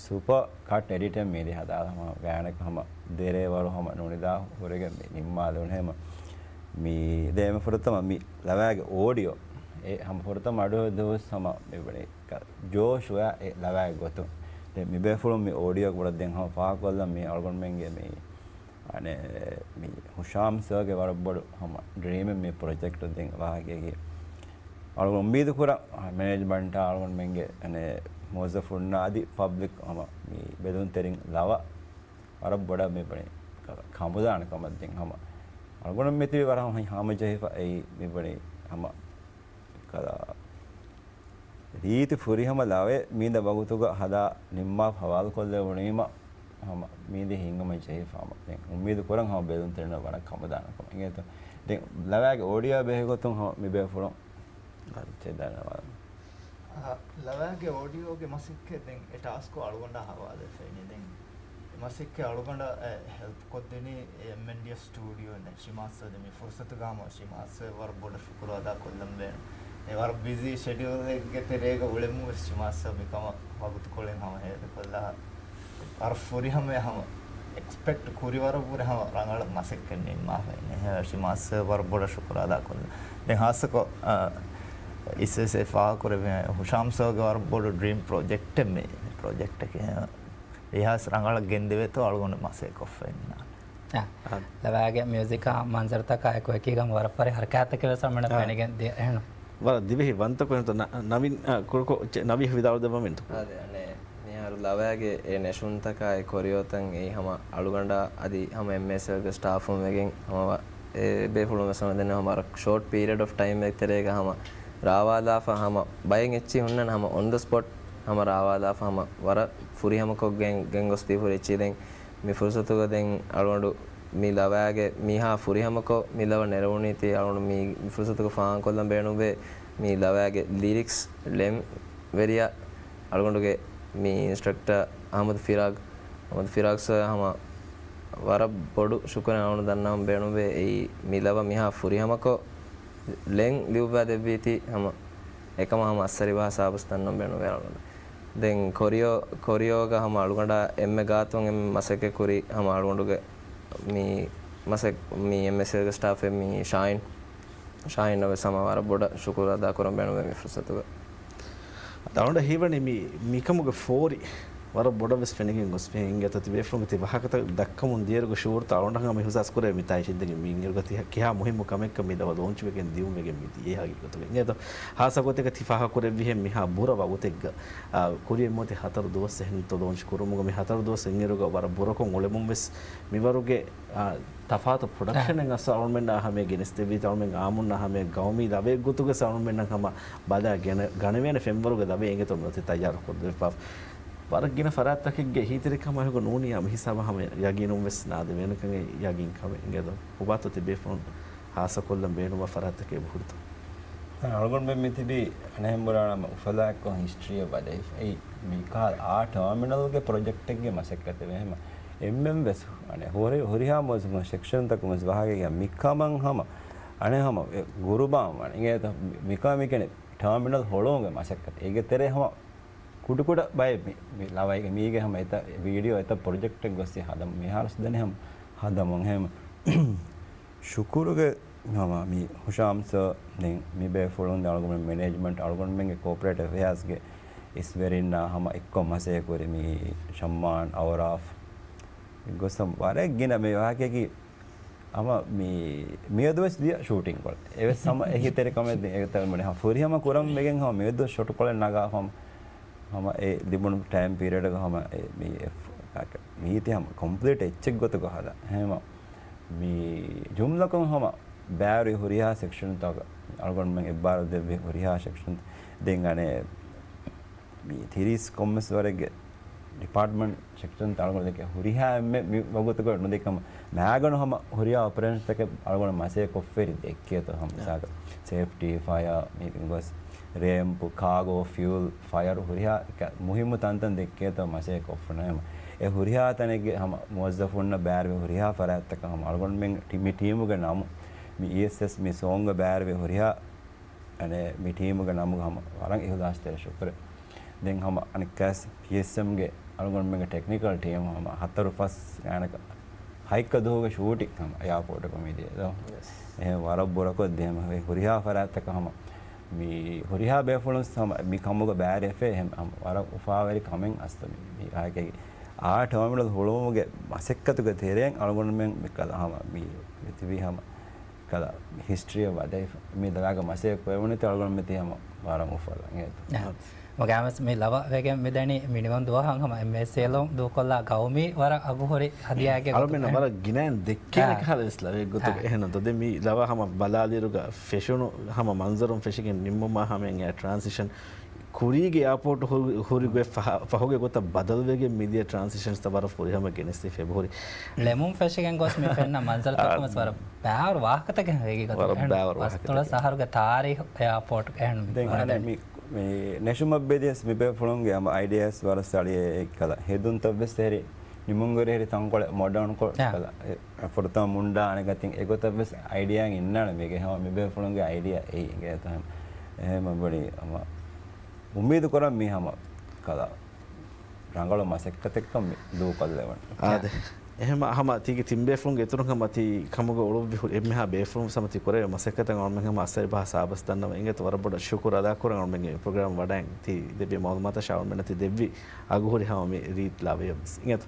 ސުޕަ ކަޓް އެޑިޓެއް މީދި ހަދާލަ ހަމަ ގާނެކަ ހަމަ ދެރޭ ވަރު ހަމަ ނުނިދާ ހުރެގެން މި ނިންމާލެވުނު ހެމަ މި ދޭމެ ފުރަތަމަ މި ލަވާގެ އޯޑިއޯ އެ ހަމަ ފުރަތަމަ އަޑު ދުވަސް ހަމަ މި ވަނީ ކަ-، ޖޯޝުވާ އެ ލަވާގެ ގޮތުން. ދެން މި ބޭފުޅުން މި އޯޑިއޯ ބުނަ ދެން ހަމަ ފާހަގަކޮށްލަން މި އަޅުގަނޑުމެންގެ މި، އަނެ، މި ހުޝާމް ސާގެ ވަރަށް ބޮޑު ހަމަ ޑްރީމެއް މި ޕްރޮޖެކްޓު ދެން ވާހަކައިގެ. އަޅުގަނޑު އުއްމީދު ކުރަން މެނޭޖްމަންޓާ އަޅުގަނޑުމެންގެ، އަނެ، މުވައްޒަފުންނާ އަދި ޕަބްލިކް ހަމަ މި ބެލުންތެރިން ލަވަ ވަރަށް ބޮޑަށް މި ބުނި ކަ-، ކަނބުދާނެ ކަމަށް ދެން ހަމަ އަޅުގަނޑު މިތިބި ވަރަށް ހަމަ ހަމަޖެހިފަ އެއީ މި ބުނި ހަމަ ކަލާ ރީތި ފުރިހަމަ ލަވެ މީދަ ވަގުތުގަ ހަދާ ނިންމާ ހަވާލުކޮށްލެވުނީމަ ހަމަ މީދި ހިނގަމަ ޖެހިފަ ހަމަ ދެން އުއްމީދު ކުރަން ހަމަ ބެލުންތެރިންނަށް ވަރަށް ކަނބުދާނެ ކަމަށް އިނގޭތޯ. ދެން ލަވާގެ އޯޑިއޯ ބެހޭގޮތުން ހަމަ މި ބޭފުޅުން އަ، ލަވާގެ އޯޑިއޯގެ މަސައްކަތް ދެން އެ ޓާސްކު އަޅުގަނޑާ ހަވާލުވެފައިނީ. ދެން އެ މަސައްކަތް އަޅުގަނޑަށް އެ ހެލްޕް ކޮށްދިނީ އެ އެމްއެންޑީއެފް ސްޓޫޑިއޯ އިން ޝިމާސް ދެ މި ފުރުސަތުގަ ހަމަ ޝިމާސް ވަރަށް ބޮޑަށް ޝުކުރު އަދާ ކޮށްލަން ބޭނުން. އެ ވަރަށް ބިޒީ ޝެޑިއުލެއްގެ ތެރޭގަ އުޅެމުން ވެސް ޝިމާސް މިކަމަށް ވަގުތުކޮޅެއް ހަމަ ހޭދަކޮށްލާ ވަރަށް ފުރިހަމަ ހަމަ އެކްސްޕެކްޓް ކުރި ވަރަށް ވުރެ ހަމަ ރަނގަޅަށް މަސައްކަތް ނިންމާފަ އިން. އެހެން ޝިމާސް ވަރަށް ބޮޑަށް ޝުކުރު އަދާ ކޮށްލަން. ދެން ހާއްސަކޮށް، އަ، އިސްވެސް އެ ފާހަގަކުރެއްވި ހުޝާމް ސާގެ ވަރަށް ބޮޑު ޑްރީމް ޕްރޮޖެކްޓެއް މި ޕްރޮޖެކްޓަކީ. އެހާސް ރަނގަޅަށް ގެންދެވޭތޯ އަޅުގަނޑު މަސައްކަތް ކޮށްފައިންނާނެ. އާ. އާ. ލަވާގެ މިއުޒިކާ މަންޒަރުތަކާ އެކު އެކީގަ ވަރަށް ފަރި ހަރަކާތްތަކެއް ވެސް އަޅުގަނޑަށް އާ. ފެނިގެން ދިޔަ އެހެން. ވަރަށް ދިވެހި ވަންތަކު އެހެންތޯ ނަ-، ނަވީން، އާ، ކުރުކޮ-، ޗެ-، ނަވީ ވިދާޅު ދެއްވަމެންތޯ. އާދެ، އަނެއް މިހާރު ލަވާގެ އެ ނެށުންތަކާ އެ ކޮރިއޯތައް އެއީ ހަމަ އަޅުގަނޑާ އަދި ހަމަ އެމްއޭސްއެލްގެ ސްޓާފުން ވެގެން ހަމަ އެ ބޭފުޅުން ވެސް ހަމަ ދެން ހަމަ ވަރަށް ޝޯޓް ޕީރިއަޑް އޮފް ޓައިމް އެއް ތެރޭގަ ހަމަ ރާވާލާފަ ހަމަ ބައެއް އެއްޗިހި ހުންނަން ހަމަ އޮން ދަ ސްޕޮޓް ހަމަ ރާވާލާފަ ހަމަ ވަރަށް ފުރިހަމަކޮށް ގެން، ގެންގޮސްދީފަ ހުރި އެއްޗިހި ދެން މި ފުރުސަތުގަ ދެން އަޅުގަނޑު މި ލަވާގެ މީހާ ފުރިހަމަކޮށް މި ލަވަ ނެރެވުނީތީ އަޅުގަނޑު މި، މި ފުރުސަތުގަ ފާހަގަކޮށްލަން ބޭނުންވޭ މި ލަވާގެ ލިރިކްސް ޅެންވެރިޔާ އަޅުގަނޑުގެ މި އިންސްޓްރަކްޓަ އަހްމަދު ފިރާގް، އަހްމަދު ފިރާގް ސާރ ހަމަ ވަރަށް ބޮޑު ޝުކުރެއް އަޅުގަނޑު ދަންނަވަން ބޭނުންވޭ. އެއީ މި ލަވަ މިހާ ފުރިހަމަކޮށް ޅެން ލިޔުއްވާ ދެއްވީތީ ހަމަ އެކަމަށް ހަމަ އައްސަރި ބަހަށް ސާބުސް ދަންނަވަން ބޭނުންވޭ އަޅުގަނޑު. ދެން ކޮރިއޯ، ކޮރިއޯގަ ހަމަ އަޅުގަނޑާ އެންމެ ގާތުން އެންމެ މަސައްކަތް ކުރި ހަމަ އަޅުގަނޑުގެ މި މަސައް-، މި އެމްއެސްއެލްގެ ސްޓާފެއް މި ޝާހިން، ޝާހިންއަށް ވެސް ހަމަ ވަރަށް ބޮޑަށް ޝުކުރު އަދާ ކުރަން ބޭނުންވޭ މި ފުރުސަތުގަ. އަޅުގަނޑަށް ހީވަނީ މި، މިކަމުގެ ފޯރި ވަރަށް ބޮޑަށް ވެސް ފެނިގެން ގޮސްފި އިނގޭތޯ ތިބޭފުޅުންގެ ތި ވާހަކަތައް ދައްކަމުން ދިޔައިރުގެ ޝުޢޫރުތައް އަޅުގަނޑަށް ހަމަ އިހުސާސް ކުރޭ މި ތާއި ޝިއްދަގެ މި އިނގިރުގަ ތި ކިހާ މުހިއްމު ކަމެއްކަ މި ލަވަ ލޯންޗް ވެގެން ދިޔުން ވެގެން މި ދިޔަ ހަގީގަތުގަ އިނގޭތޯ. ހާއްސަ ގޮތެއްގަ ތި ފާހަގަ ކުރެއްވިހެން މިހާ ބުރަ ވަގުތެއްގަ، އާ، ކުރިއަށް މިއޮތީ ހަތަރު ދުވަސް އެހެންތޯ ލޯންޗް ކުރުމުގަ މި ހަތަރު ދުވަސް އިނގިރުގަ ވަރަށް ބުރަކޮށް އުޅެމުން ވެސް މިވަރުގެ، އާ، ތަފާތު ޕްރޮޑަކްޝަނެއް އަސް އަޅުމެންނާ ހަމަޔަށް ގެނެސްދެއްވީތީ އަޅުމެން އާމުންނާ ހަމަޔަށް ގައުމީ ލަވައެއް ގޮތުގަ އަޅުމެންނަށް ހަމަ ބަލާ ގަނެ-، ގަނެވޭނެ ފެންވަރުގެ ލަވައެއް އިނގޭތޯ މިއޮތީ ތައްޔާރު ކޮށްދެއްވާފަ. ވަރަށް ގިނަ ފަރާތްތަކެއްގެ އެހީތެރިކަމާއެކު ނޫނިއްޔާ މިހިސާބަށް ހަމަ ޔަގީނުން ވެސް ނާދެވޭނެކަން އެ ޔަގީން ކަމެއް އިނގޭތޯ. ކޮބާތޯ ތިބޭފުޅުން ހާއްސަކޮށްލަން ބޭނުންވާ ފަރާތްތަކެއް އެބަހުރިތޯ؟ އަޅުގަނޑުމެން މިތިބީ އަނެއްހެން ބުނާނަމަ އުފަލާއެއްކޮށް ހިސްޓްރީއަށް ވަދެފަ. އެއީ މިކަހަލަ އާ ޓާމިނަލްގެ ޕްރޮޖެކްޓެއްގެ މަސައްކަތެއް ވޭ. އެހެމަ އެންމެން ވެސް އަނެއް ހުރި، ހުރިހާ މުވައްޒަފުން ސެކްޝަންތަކުން ވެސް ވާހަކައެއް މިކަމަށް ހަމަ އަނެއް ހަމަ އެ ގުރުބާން ވަނީ. އިނގޭތަ މިކަމަށް މިކަނި ޓާމިނަލް ހޮޅުވުމުގެ މަސައްކަތް. އޭގެ ތެރޭ ހަމަ ކުޑަކުޑަ ބައެއް މި، މި ލަވައިގެ މީގެ ހަމަ އެތައް ވީޑިއޯ އެތައް ޕްރޮޖެކްޓެއް ގޮސް ހަދަމު. މިހާރު ދަނީ ހަމަ ހަދަމުން ހެމަ. ޝުކުރުގެ ހަމަ މި ހުޝާމް ސަރ ދެން މި ބޭފުޅުން ދެން އަޅުގަނޑު މެނޭޖްމަންޓް އަޅުގަނޑުމެންގެ ކޯޕަރޭޓް އެފެއާސްގެ އިސްވެރިންނާ ހަމަ އެއްކޮށް މަސައްކަތް ކުރި މި ޝައްމާން އަވަރާފް ގޮސް ހަމަ ވަރަށް ގިނަ މި ވާހަކައަކީ ހަމަ މި، މިއަދުވެސް ދިޔަ ޝޫޓިން ކޮޅެއް. އެވެސް ހަމަ އެހީތެރިކަމެއް ދި-، އެތައް މުޅި ހަމަ ފުރިހަމަ ކުރަން ވެގެން ހަމަ މިއަދު ޝޮޓް ކޮޅެއް ނަގާފަ ހަމަ އެ ލިބުނު ޓައިމް ޕީރިއަޑަކަށް ހަމަ އެ މި އެ ފް-، ކާކަ-، މީތި ހަމަ ކޮމްޕްލީޓް އެއްޗެއް ގޮތުގަ ހަދާ. ހަމަ މި ޖުމްލަކޮށް ހަމަ ބައިވެރި ހުރިހާ ސެކްޝަންތަކަށް އަޅުގަނޑުމެން އެއްބާރު ދެއްވި ހުރިހާ ސެކްޝަން ދެން އަނެއް މި ތިރީސް ކޮންމެސް ވަރެއްގެ ޑިޕާޓްމަންޓް ސެކްޝަން ތަޅުގަނޑު ދެކެ ހުރިހާ އެންމެ މި ވަގުތުގަ ނުދެކަމަ މާގަނޑު ހަމަ ހުރިހާ އޮޕަރޭޝަންތަކެއް އަޅުގަނޑު މަސައްކަތް ކޮށްފައި ދެއްކޭތޯ ހަމަ މިސާލަކަށް ސޭފްޓީ، ފަޔާ، މި ގޮސް ރޭމްޕު، ކާގޯ، ފިއުލް، ފަޔަރު ހުރިހާ މުހިއްމު ތަންތަން ދެއްކޭތޯ މަސައްކަތް ކޮށްފަ ނަމަ އެ ހުރިހާ ތަނެއްގެ ހަމަ މުވައްޒަފުންނަށް ބައިވެރި ހުރިހާ ފަރާތްތަކަށް ހަމަ އަޅުގަނޑުމެން ޓި-، މި ޓީމުގެ ނަމު މި އީއެސްއެސް މި ސޯންގަށް ބައިވެރި ހުރިހާ އަނެއް މި ޓީމުގެ ނަމުގަ ހަމަ ވަރަށް އިހުލާސްތެރި ޝުކުރެއް. ދެން ހަމަ އަނެއްކާސް ޕީއެސްއެމްގެ އަޅުގަނޑުމެންގެ ޓެކްނިކަލް ޓީމް ހަމަ ހަތަރު ފަސް ގާނަކަށް ހަތްކަ ދުވަހުގެ ޝޫޓިން ހަމަ އެއާޕޯޓުގަ މިދިޔަ. އެހެން ވަރަށް ބުރަކޮށް ދިޔަ ހުރިހާ ފަރާތްތަކަށް ހަމަ މި ހުރިހާ ބޭފުޅުން ހަމަ މި ކަމުގަ ބައިވެރިވެފަ ހަމަ ވަރަށް އުފާވެރި ކަމެއް އަސްތަ މި، މި އާ ޓާމިނަލް ހުޅުވުމުގެ މަސައްކަތުގެ ތެރެއިން އަޅުގަނޑުމެން މި ކަލަ ހަމަ މި މިތިބީ ހަމަ ކަލަ ހިސްޓްރީއަށް ވަދެފަ މި ދަލާގަ މަސައްކަތް ކުރެވުނީ ތި އަޅުގަނޑު މިތި ހަމަ ވަރަށް އުފަލަ އިނގޭތޯ. މުގާމަސް މި ލަވަ ވެގެން މިދަނީ މިނިވަން ދުވަހަށް ހަމަ އެމްއޭސީއެލުން ދޫކޮށްލާ ގައުމީ ވަރަށް އަގުހުރި ހަދިޔާގެ އަޅުމެން ގޮތުގަ. ވަރަށް ގިނައިން ދެއްކޭނެ އާ. ކަހަލަ ވެސް ލަވެއް ގޮތުގަ އާ. އެހެން ދޮދެ މި ލަވަ ހަމަ ބަލާލިއިރުގަ ފެށުނު ހަމަ މަންޒަރުން ފެށިގެން ނިންމުމާ ހަމަ އެ ޓްރާންސިޝަން ކުރީގެ އެއާޕޯޓް ހު-، ހުރި ގޮތް ފަހަ-، ފަހުގެ ގޮތަށް ބަދަލުވެގެން މިދިޔަ ޓްރާންސިޝަންސްތައް ވަރަށް ފުރިހަމަ ގެނެސްދީފަ އެބަހުރި. ޅެމުން ފެށިގެން ގޮސް މި ފެންނަ މަންޒަރުތަކުން ވެސް ވަރަށް ބައިވަރު ވާހަކަތަކެއް ހަމަ ވަރަށް ބައިވަރު ވާހަކަތަކެއް. ފަސްދޮޅަސް އަހަރުގެ ތާރީހު އެއާޕޯޓް އެހެން ދެން އަނެއް މި، މި ނެށުމަށް ބެދިޔަސް މި ބޭފުޅުންގެ ހަމަ އައިޑިޔާސް ވަރަށް ސަޅި އެއްކަލަ ހެދުންތައް ވެސް ހެރި ނިމުންގޮރި ހެރި ތަންކޮޅެއް މޮޑަން ކޮށް އާ. ކަލަ އެ ފުރަތަމަ މުންޑާ އަނެއް ގަތިން އެގޮތަށް ވެސް އައިޑިޔާ އިންނާނެ މީގެ ހަމަ މި ބޭފުޅުންގެ އައިޑިޔާ އެއީ އިނގޭތޯ ހަމަ. އެހެން ބޮޑި ހަމަ އުއްމީދު ކުރަން މީ ހަމަ ކަލަ ރަނގަޅު މަސައްކަތެއްކަން މި ދޫކޮށްލެވުނު. އާދެ. އެހެން ހަމަ ތީގެ ތިން ބޭފުޅުންގެ އިތުރުން ހަމަ ތި ކަމުގަ އުޅުއްވި ހުރި އެންމެހާ ބޭފުޅުން ވެސް ހަމަ ތި ކުރެވޭ މަސައްކަތަށް އަޅުމެން ހަމަ އަސަރި ބަހަށް ސާބަސް ދަންނަވަން އިނގޭތޯ ވަރަށް ބޮޑަށް ޝުކުރު އަދާކުރަން އަޅުމެންގެ ޕްރޮގްރާމް ވަޑައިން ތި ދެއްވި މައުލޫމާތަށް އަޅުމެންނަށް ތި ދެއްވި އަގުހުރި ހަމަ މި ރީތި ލަވަޔަށް ވެސް އިނގޭތޯ.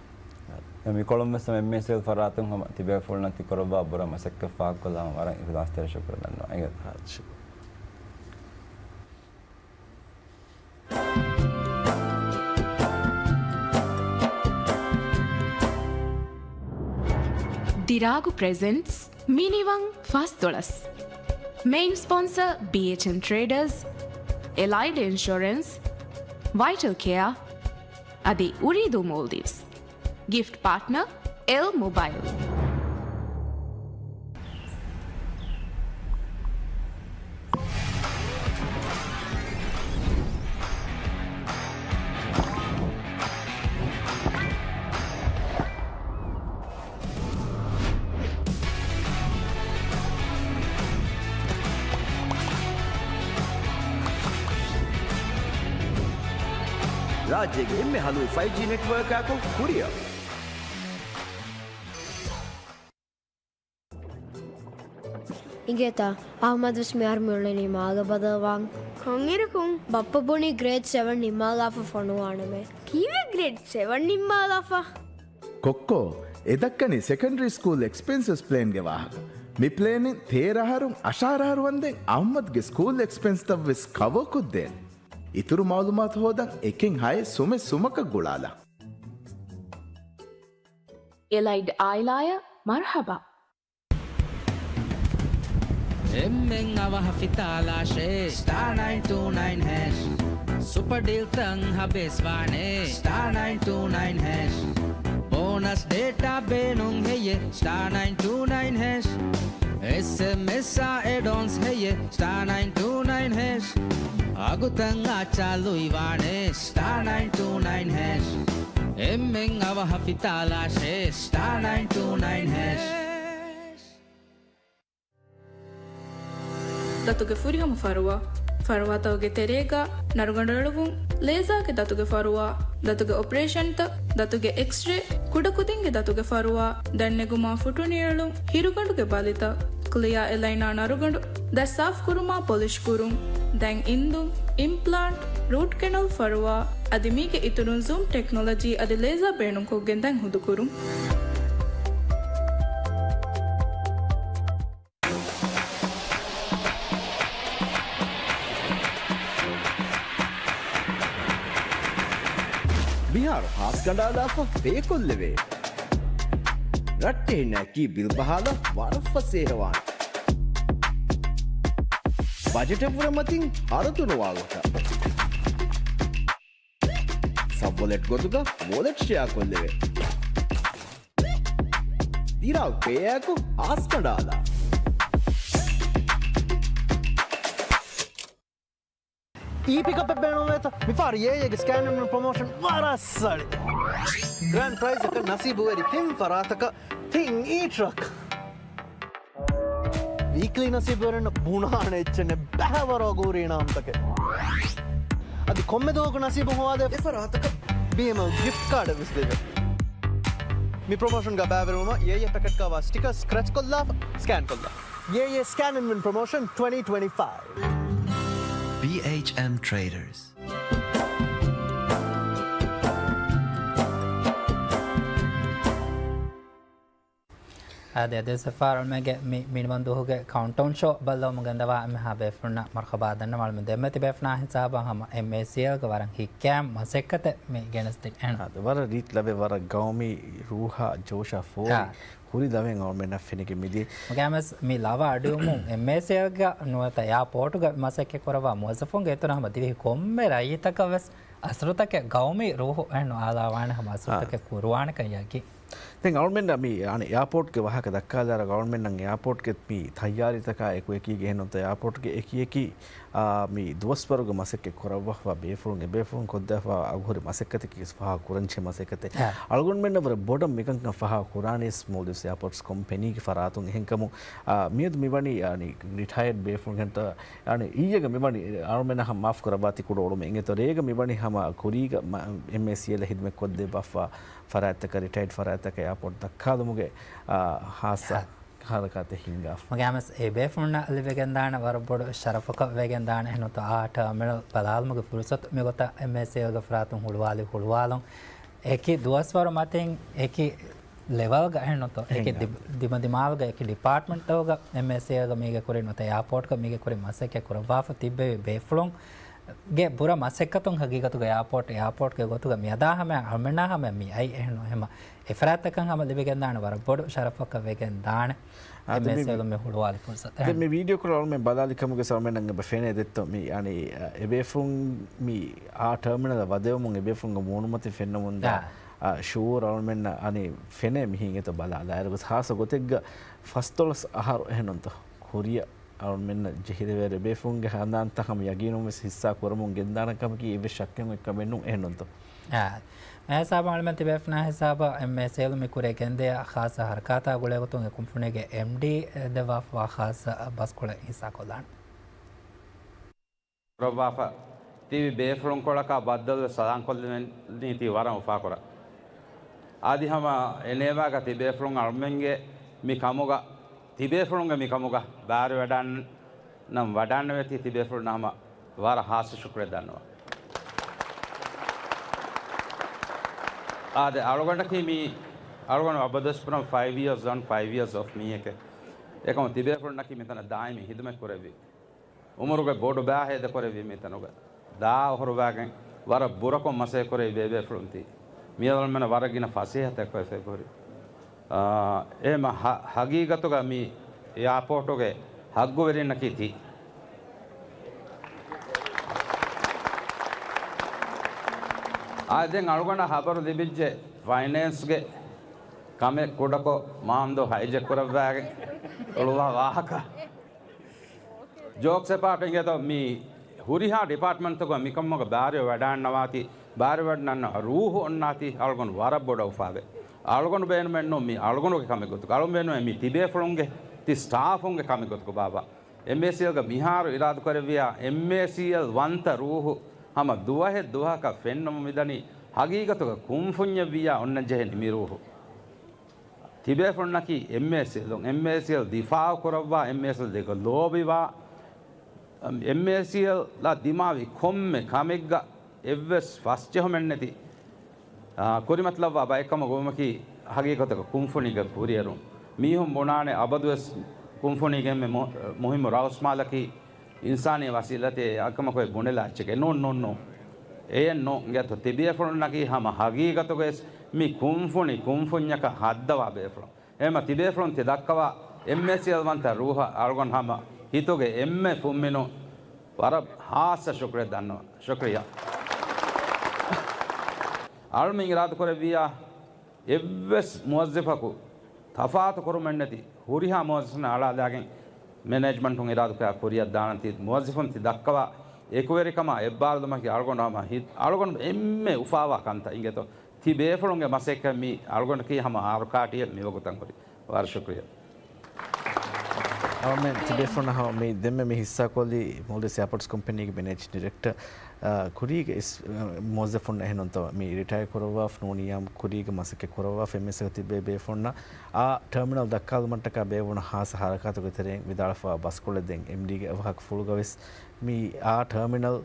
މިކޮޅުން ވެސް ހަމަ އެމްއޭސީއެލް ފަރާތުން ހަމަ ތިބޭފުޅުންނަށް ތި ކުރައްވާ ބުރަ މަސައްކަތް ފާހަގަކޮށްލާ ހަމަ ވަރަށް އިހުލާސްތެރި ޝުކުރު ދަންނަވަން އިނގޭތޯ. އާ، ޝުކުރު. ދިރާގު ޕްރެޒެންޓްސް މިނިވަން ފަސްދޮޅަސް. މެއިން ސްޕޮންސަރ ބީއެޗްއެން ޓްރޭޑަރސް، އެލައިޑް އިންޝުއަރެންސް، ވައިޓަލް ކެއާ، އަދި އުރީދޫ މޯލްޑިވްސް. ގިފްޓް ޕާޓްނަރ، އެލް މޮބައިލް. ރާއްޖޭގެ އެންމެ ހަލުވި ފައިވް ޖީ ނެޓްވޯކާކު ކުރިއަށް. އިނގޭތަ، އަޙްމަދުވެސް މިހާރު މިއުޅެނީ މާގަ ބަދަލުވާން. ކޮންއިރަކުން؟ ބައްޕަ ބުނީ ގްރޭޑް ސެވަން ނިންމާލާފަ ފޮނުވާނަމޭ. ކީއްވެ ގްރޭޑް ސެވަން ނިންމާލާފަ؟ ކޮއްކޯ، އެ ދައްކަނީ ސެކަންޑަރީ ސްކޫލް އެކްސްޕެންސަސް ޕްލޭންގެ ވާހަކަ. މި ޕްލޭނިން ތޭރަ އަހަރުން އަށާރަ އަހަރު ވަންދެން އަޙްމަދުގެ ސްކޫލް އެކްސްޕެންސްތައް ވެސް ކަވަރ ކޮށްދޭން. އިތުރު މައުލޫމާތު ހޯދަން އެކެއް ހައެއް ސުމެއް ސުމަކަށް ގުޅާލާ. އެލައިޑް އާއިލާއަށް މަރުޙަބާ. އެންމެން އަވަހަށް ފިތާލާށޭ، ސްޓާ ނައިން ޓޫ ނައިން ހޭޝް. ސުޕަ ޑީލްތައް ހަބޭސްވާނޭ، ސްޓާ ނައިން ޓޫ ނައިން ހޭޝް. ބޯނަސް ޑޭޓާ ބޭނުން ހެއްޔޭ، ސްޓާ ނައިން ޓޫ ނައިން ހޭޝް. އެސްއެމްއެސްއާ އެޑްއޮންސް ހެޔެ ސްޓާ ނައިން ޓޫ ނައިން ހޭޝް. އަގުތައް އާ ޗާލު އިވާނެ ސްޓާ ނައިން ޓޫ ނައިން ހޭޝް. އެންމެން އަވަހަށް ފިތާލާށޭ ސްޓާ ނައިން ޓޫ ނައިން ހޭޝް. ދަތުގެ ފުރިހަމަ ފަރުވާ. ފަރުވާތަކުގެ ތެރޭގަ ނަރުގަނޑު އެޅުވުން، ލޭޒާގެ ދަތުގެ ފަރުވާ، ދަތުގެ އޮޕަރޭޝަންތައް، ދަތުގެ އެކްސްރޭ، ކުޑަކުދިންގެ ދަތުގެ ފަރުވާ، ދަތް ނެގުމާ ފުޓުނިއެޅުން، ހިރުގަނޑުގެ ބަލިތައް، ކްލިއާ އެލައިނާ ނަރުގަނޑު، ދަތް ސާފުކުރުމާ ޕޮލިޝް ކުރުން، ދަތް އިންދުން، އިމްޕްލާންޓް، ރޫޓް ކެނަލް ފަރުވާ، އަދި މީގެ އިތުރުން ޒޫމް ޓެކްނޮލޮޖީ އަދި ލޭޒާ ބޭނުންކޮށްގެން ދަތް ހުދުކުރުން. މިހާރު ހާސް ކަނޑާލާފަ ބޭކޮށްލެވޭ. ރައްޓެހިންނަކީ ބިލް ބަހާލަ ވަރަށް ފަސޭހަވާނެ. ބަޖެޓެއް ފުރެމަތިން ހަރަދުނުވާލަކަށް. ސަބް ވޮލެޓް ގޮތުގަ ވޮލެޓް ޝެއާ ކޮށްލެވޭ. ދިރާ ޕޭއާއެކު ހާސް ކަނޑާލާ. އީ ޕިކަޕެއް ބޭނުންވޭތަ؟ މިފަހަރު އޭއޭގެ ސްކޭން އިން ވިން ޕްރޮމޯޝަން ވަރަށް ސަޅި. ގްރޭންޑް ޕްރައިޒަކަށް ނަސީބުވެރި ތިން ފަރާތަކަށް ތިން އީ ޓްރަކް. ވީކްލީ ނަސީބުވެރިންނަށް ބުނާނެ އެއްޗެއް ނެތް، ބައިވަރު އަގުހުރި އިނާމްތަކެއް. އަދި ކޮންމެ ދުވަހަކު ނަސީބު ހޮވާދޭ އެފަރާތަކަށް ބީއެމްއަލް ގިފްޓް ކާޑެއް ވެސް ލިބޭ. މި ޕްރޮމޯޝަންގަ ބައިވެރިވުމަށް އޭއޭ ޕެކެޓްގައިވާ ސްޓިކަރ ސްކްރެޗްކޮށްލާފަ، ސްކޭންކޮށްލާ. އޭއޭ ސްކޭން އިން ވިން ޕްރޮމޯޝަން ޓްވެންޓީ ޓްވެންޓީ ފައިވް. ބީއެޗްއެމް ޓްރޭޑަރސް. އާދެ، އަދިވެސް އެފްއާރްއެމްގެ މި މިނިވަން ދުވަހުގެ ކައުންޓްޑައުން ޝޯ ބައްލަވަމުން ގެންދަވާ އެންމެހާ ބޭފުޅުންނަށް މަރުހަބާ ދަންނަވާލަމުން ދެންމެ ތިބޭފުޅާ ހިސާބަށް ހަމަ އެމްއޭސީއެލްގެ ވަރަށް ހިތްގައިމު މަސައްކަތެއް މި ގެނެސްދިން އެހެން. އާދެ، ވަރަށް ރީތި ލަވެ، ވަރަށް ގައުމީ ރޫހާ ޖޯޝާ ފޯރި އާ. ހުރި ލަވެއް އަޅުމެންނަށް ފެނިގެން މިދިޔަ. މުގާމެސް މި ލަވަ އަޑުއިވުމުން އެމްއޭސީއެލްގަ ނުވަތަ އެއާޕޯޓުގަ މަސައްކަތް ކުރައްވާ މުވައްޒަފުންގެ އިތުރަށް ހަމަ ދިވެހި ކޮންމެ ރައްޔިތަކަށް ވެސް އަސަރުތަކެއް ގައުމީ ރޫހު އެހެން އާލާވާނެ ހަމަ އަސަރުތަކެއް އާ. ކުރުވާނެކަން ޔަގީން. ދެން އަޅުމެންނަށް މި އަނެއް އެއާޕޯޓްގެ ވާހަކަ ދައްކާލާއިރު އަޅުމެންނަށް އެއާޕޯޓްގެ މި ތައްޔާރީތަކާ އެކު އެކީގެ އެހެންނުތަ އެއާޕޯޓްގެ އެކި އެކި އާ، މި ދުވަސްވަރުގެ މަސައްކަތް ކުރައްވާފަ ބޭފުޅުން އެބޭފުޅުން ކޮށްދާފަ އަގުހުރި މަސައްކަތަކީ ފާހަގަ ކުރަންޖެހޭ މަސައްކަތެއް. އާ. އަޅުގަނޑުމެންނަށް ވަރަށް ބޮޑަށް މިކަންކަން ފާހަގަ ކުރާނީސް މޯލްޑިވްސް އެއާޕޯޓްސް ކޮމްޕެނީގެ ފަރާތުން އެހެންކަމުން، އާ، މިއަދު މިވަނީ އަނި ރިޓަޔަރޑް ބޭފުޅުން ކަންތައް އަނި އިއްޔެގެ މިވަނީ އަޅުމެންނަށް ހަމަ މާފު ކުރައްވާތި ކުޑަ އުޅުމެއް އިނގޭތޯ ރޭގަ މިވަނީ ހަމަ ކުރީގަ މަ-، އެމްއޭސީއެލް ހިދުމަތް ކޮށްދެއްވާފަ ފަރާތްތަކަށް ރިޓަޔަރޑް ފަރާތްތަކަށް އެއާޕޯޓް ދައްކާލުމުގެ، އާ، ހާއްސަ ހަ. ހަރަކާތެއް ހިންގާފަ. މުގާމެސް އެ ބޭފުޅުންނަށް ލިބިގެންދާނެ ވަރަށް ބޮޑު ޝަރަފަކަށް ވެގެންދާނެ އެހެންނުތޯ އާ ޓާމިނަލް ބަލާލުމުގެ ފުރުސަތު މިގޮތަށް އެމްއޭސީއެލްގެ ފަރާތުން ހުޅުވާލި ހުޅުވާލުން. އެކި ދުވަސްވަރު މަތިން އެކި ލެވަލްގަ އެހެންނުތޯ އެކި ހިންގާ. ދި-، ދިމަދިމާލުގަ އެކި ޑިޕާޓްމަންޓްތަކުގަ އެމްއޭސީއެލްގަ މީގެ ކުރިން ނުވަތަ އެއާޕޯޓްގަ މީގެ ކުރިން މަސައްކަތް ކުރައްވާފަ ތިއްބެވި ބޭފުޅުން ގެ ބުރަ މަސައްކަތުން ހަގީގަތުގަ އެއާޕޯޓް، އެއާޕޯޓްގެ ގޮތުގަ މިއަދާ ހަމަ އަޅުމެންނާ ހަމަ މި އައި އެހެން ނު ހަމަ އެފަރާތްތަކަށް ހަމަ ލިބިގެންދާނެ ވަރަށް ބޮޑު ޝަރަފަކަށް ވެގެން ދާނެ. އާ، ދެ މި، އެމްއޭސީއެލުން މި ހުޅުވާލި ފުރުސަތު. ދެ މި ވީޑިއޯ ކޮޅު އަޅުމެން ބަލާލި ކަމުގެ ސަރުމެންނަށް އެބަ ފެނޭ ދެއްތޯ މި އަނި، އެ ބޭފުޅުން މި އާ ޓާމިނަލަށް ވަދެވުމުން އެ ބޭފުޅުންގެ މޫނުމަތިން ފެންނަމުންދާ، އާ. އާ، ޝުއޫރު އަޅުމެންނަށް އަނި ފެނޭ މިހިން އެތަ ބަލާލާއިރު ވެސް ހާއްސަ ގޮތެއްގަ ފަސްދޮޅަސް އަހަރު އެހެންނުތޯ ކުރިއަށް އަޅުމެންނަށް ޖެހިލެވޭ އެބޭފުޅުންގެ ހަނދާންތައް ހަމަ ޔަގީނުން ވެސް ހިއްސާ ކުރަމުން ގެންދާނެ ކަމަކީ އެއްވެސް ޝައްކެއް އޮތް ކަމެއް ނޫން އެހެންނުންތޯ. އާ، މިހިސާބު އަޅުމެން ތިބޭފުޅުންނާ ހިސާބަށް އެމްއޭސީއެލް މި ކުރިއަށް ގެންދިޔަ ޚާއްސަ ހަރަކާތާ ގުޅޭގޮތުން އެ ކުންފުނީގެ އެމްޑީ ދެއްވާފަވާ ޚާއްސަ ބަސްކޮޅެއް ހިއްސާކޮށްލާނެ. ކުރައްވާފަ ތިބި ބޭފުޅުންކޮޅަކާ ބައްދަލުވެ ސަލާންކޮށްލެވެނީތީ ވަރަށް އުފާކުރަން. އަދި ހަމަ އެނޭވާގަ ތިބޭފުޅުން އަޅުމެންގެ މި ކަމުގަ، ތިބޭފުޅުންގެ މި ކަމުގަ ބާރުވެޑާން ނަން ވަޑާންނެވެތީ ތިބޭފުޅުންނަށް ހަމަ ވަރަށް ހާއްސަ ޝުކުރެއް ދަންނަވަން. އާދެ، އަޅުގަނޑަކީ މީ، އަޅުގަނޑު އަބަދުވެސް ބުނަން ފައިވް ޔިއަރސް އޮން، ފައިވް ޔިއަރސް އޮފް މީހެކޭ. އެކަމު ތިބޭފުޅުންނަކީ މިތަނަށް ދާއިމީ ހިދުމަތް ކުރެއްވި. އުމުރުގެ ބޮޑު ބާހެއް ދެކޮރެއްވި މިތަނުގަ. ދާ އޮހޮރުވާގެން ވަރަށް ބުރަކޮށް މަސައްކަތް ކުރެއްވި ބޭބޭފުޅުން ތީ. މިއަދު އަޅުމެންނަށް ވަރަށް ގިނަ ފަސޭހަތައް ކޮށްފައި ހުރި. އާ، އެހެމަ ހަ-، ހަގީގަތުގަ މި އެއާޕޯޓުގެ ހައްގުވެރިންނަކީ ތި. އާ، ދެން އަޅުގަނޑަށް ހަބަރު ލިބިއްޖެ ފައިނޭންސްގެ ކަމެއް ކުޑަކޮށް މާންދޯ ހައިޖެކް ކުރައްވާގެން އުޅުއްވާ ވާހަކަ. ޖޯކްސް އެޕާޓް އިނގޭތޯ މި ހުރިހާ ޑިޕާޓްމަންޓްތަކުގަ މިކަމުގަ ބާރުވެވަޑާންނަވާތީ، ބާރުވެވަޑަންނަ ރޫހު އޮންނާތީ އަޅުގަނޑު ވަރަށް ބޮޑަށް އުފާވޭ. އަޅުގަނޑު ބޭނުމެއްނު މި އަޅުގަނޑުގެ ކަމެއް ގޮތުގަ، އަޅުގަނޑު ބޭނުމެއް މި ތިބޭފުޅުންގެ، ތި ސްޓާފުންގެ ކަމެއް ގޮތުގަ ބާބާ. އެމްއޭސީއެލްގަ މިހާރު އިރާދަކުރެއްވިޔާ، އެމްއޭސީއެލް ވަންތަ ރޫހު ހަމަ ދުވަހެއް ދުވަހަކަށް ފެންނަމުން މިދަނީ ހަގީގަތުގަ ކުންފުންޏެއްވިއްޔާ އޮންނަންޖެހެނީ މި ރޫހު. ތިބޭފުޅުންނަކީ އެމްއޭސީއެލުން، އެމްއޭސީއެލް ދިފާއު ކުރައްވާ، އެމްއޭސީއެލް ދެކޮށް ލޯބިވާ، އެމްއޭސީއެލްއާ ދިމާވި ކޮންމެ ކަމެއްގަ އެއްވެސް ފަސްޖެހުމެއްނެތި، އާ، ކުރިމަތިލައްވާ ބައެއްކަމަށް ގޮވުމަކީ ހަގީގަތަކަށް ކުންފުނީގެ ކުރިއެރުން. މީހުން ބުނާނެ އަބަދުވެސް ކުންފުނީގެ އެންމެ މު-، މުހިއްމު ރައުސްމާލަކީ އިންސާނީ ވަސީލަތެއް އެކަމަކު އެ ބުނެލާ އެއްޗެކޭ. ނޫން، ނޫން، ނޫން. އެއެއް ނޫން. އިނގޭތޯ ތިބޭފުޅުންނަކީ ހަމަ ހަގީގަތުގައި މި ކުންފުނި ކުންފުންޏަކަށް ހައްދަވާ ބޭފުޅުން. އެހެންމަ ތިބޭފުޅުން ތި ދައްކަވާ އެމްއޭސީއެލް ވަންތަ ރޫހަށް އަޅުގަނޑު ހަމަ ހިތުގެ އެންމެ ފުންމިނުން ވަރަށް ހާއްސަ ޝުކުރެއް ދަންނަވަން. ޝުކުރިއްޔާ. އަޅުމެން އިރާދަކުރެއްވިއްޔާ، އެއްވެސް މުވައްޒަފަކު ތަފާތު ކުރުމެއްނެތި ހުރިހާ މުވައްޒަފުންނަށް އަޅާލާގެން މެނޭޖްމަންޓުން އިރާދަކުރާ ކުރިއަށް ދާނަން. ތި މުވައްޒަފުން ތި ދައްކަވާ އެކުވެރިކަމާ އެއްބާރުލުމަކީ އަޅުގަނޑު ހަމަ ހި-، އަޅުގަނޑު އެންމެ އުފާވާ ކަންތައް އިނގޭތޯ. ތި ބޭފުޅުންގެ މަސައްކަތް މި އަޅުގަނޑަކީ ހަމަ އާރު ކާޓިއެއް މިވަގުތަށް ހުރި. ވަރަށް ޝުކުރިއްޔާ. އަޅުމެން ތިބޭފުޅުންނަށް ހަމަ މި ދެންމެ މި ހިއްސާކޮށްލީ މޯލްޑިވްސް އެއާޕޯޓްސް ކޮމްޕެނީގެ މެނޭޖިން ޑިރެކްޓަރ، އާ، ކުރީގެ އިސް-، އާ، މުވައްޒަފުން އެހެންނޫންތޯ މި ރިޓަޔާ ކުރައްވާފަ ނޫނިއްޔާމު ކުރީގެ މަސައްކަތް ކުރައްވާފަ އެމްއޭސީއެލްގަ ތިބޭ ބޭފުޅުންނަށް އާ ޓާމިނަލް ދައްކާލުމަށްޓަކާ ބޭއްވުނު ހާއްސަ ހަރަކާތުގެ ތެރެއިން ވިދާޅުވާ ބަސްކޮޅެއް ދެން އެމްޑީގެ އަވަހަކު ފުޅުގަވެސް މި އާ ޓާމިނަލް،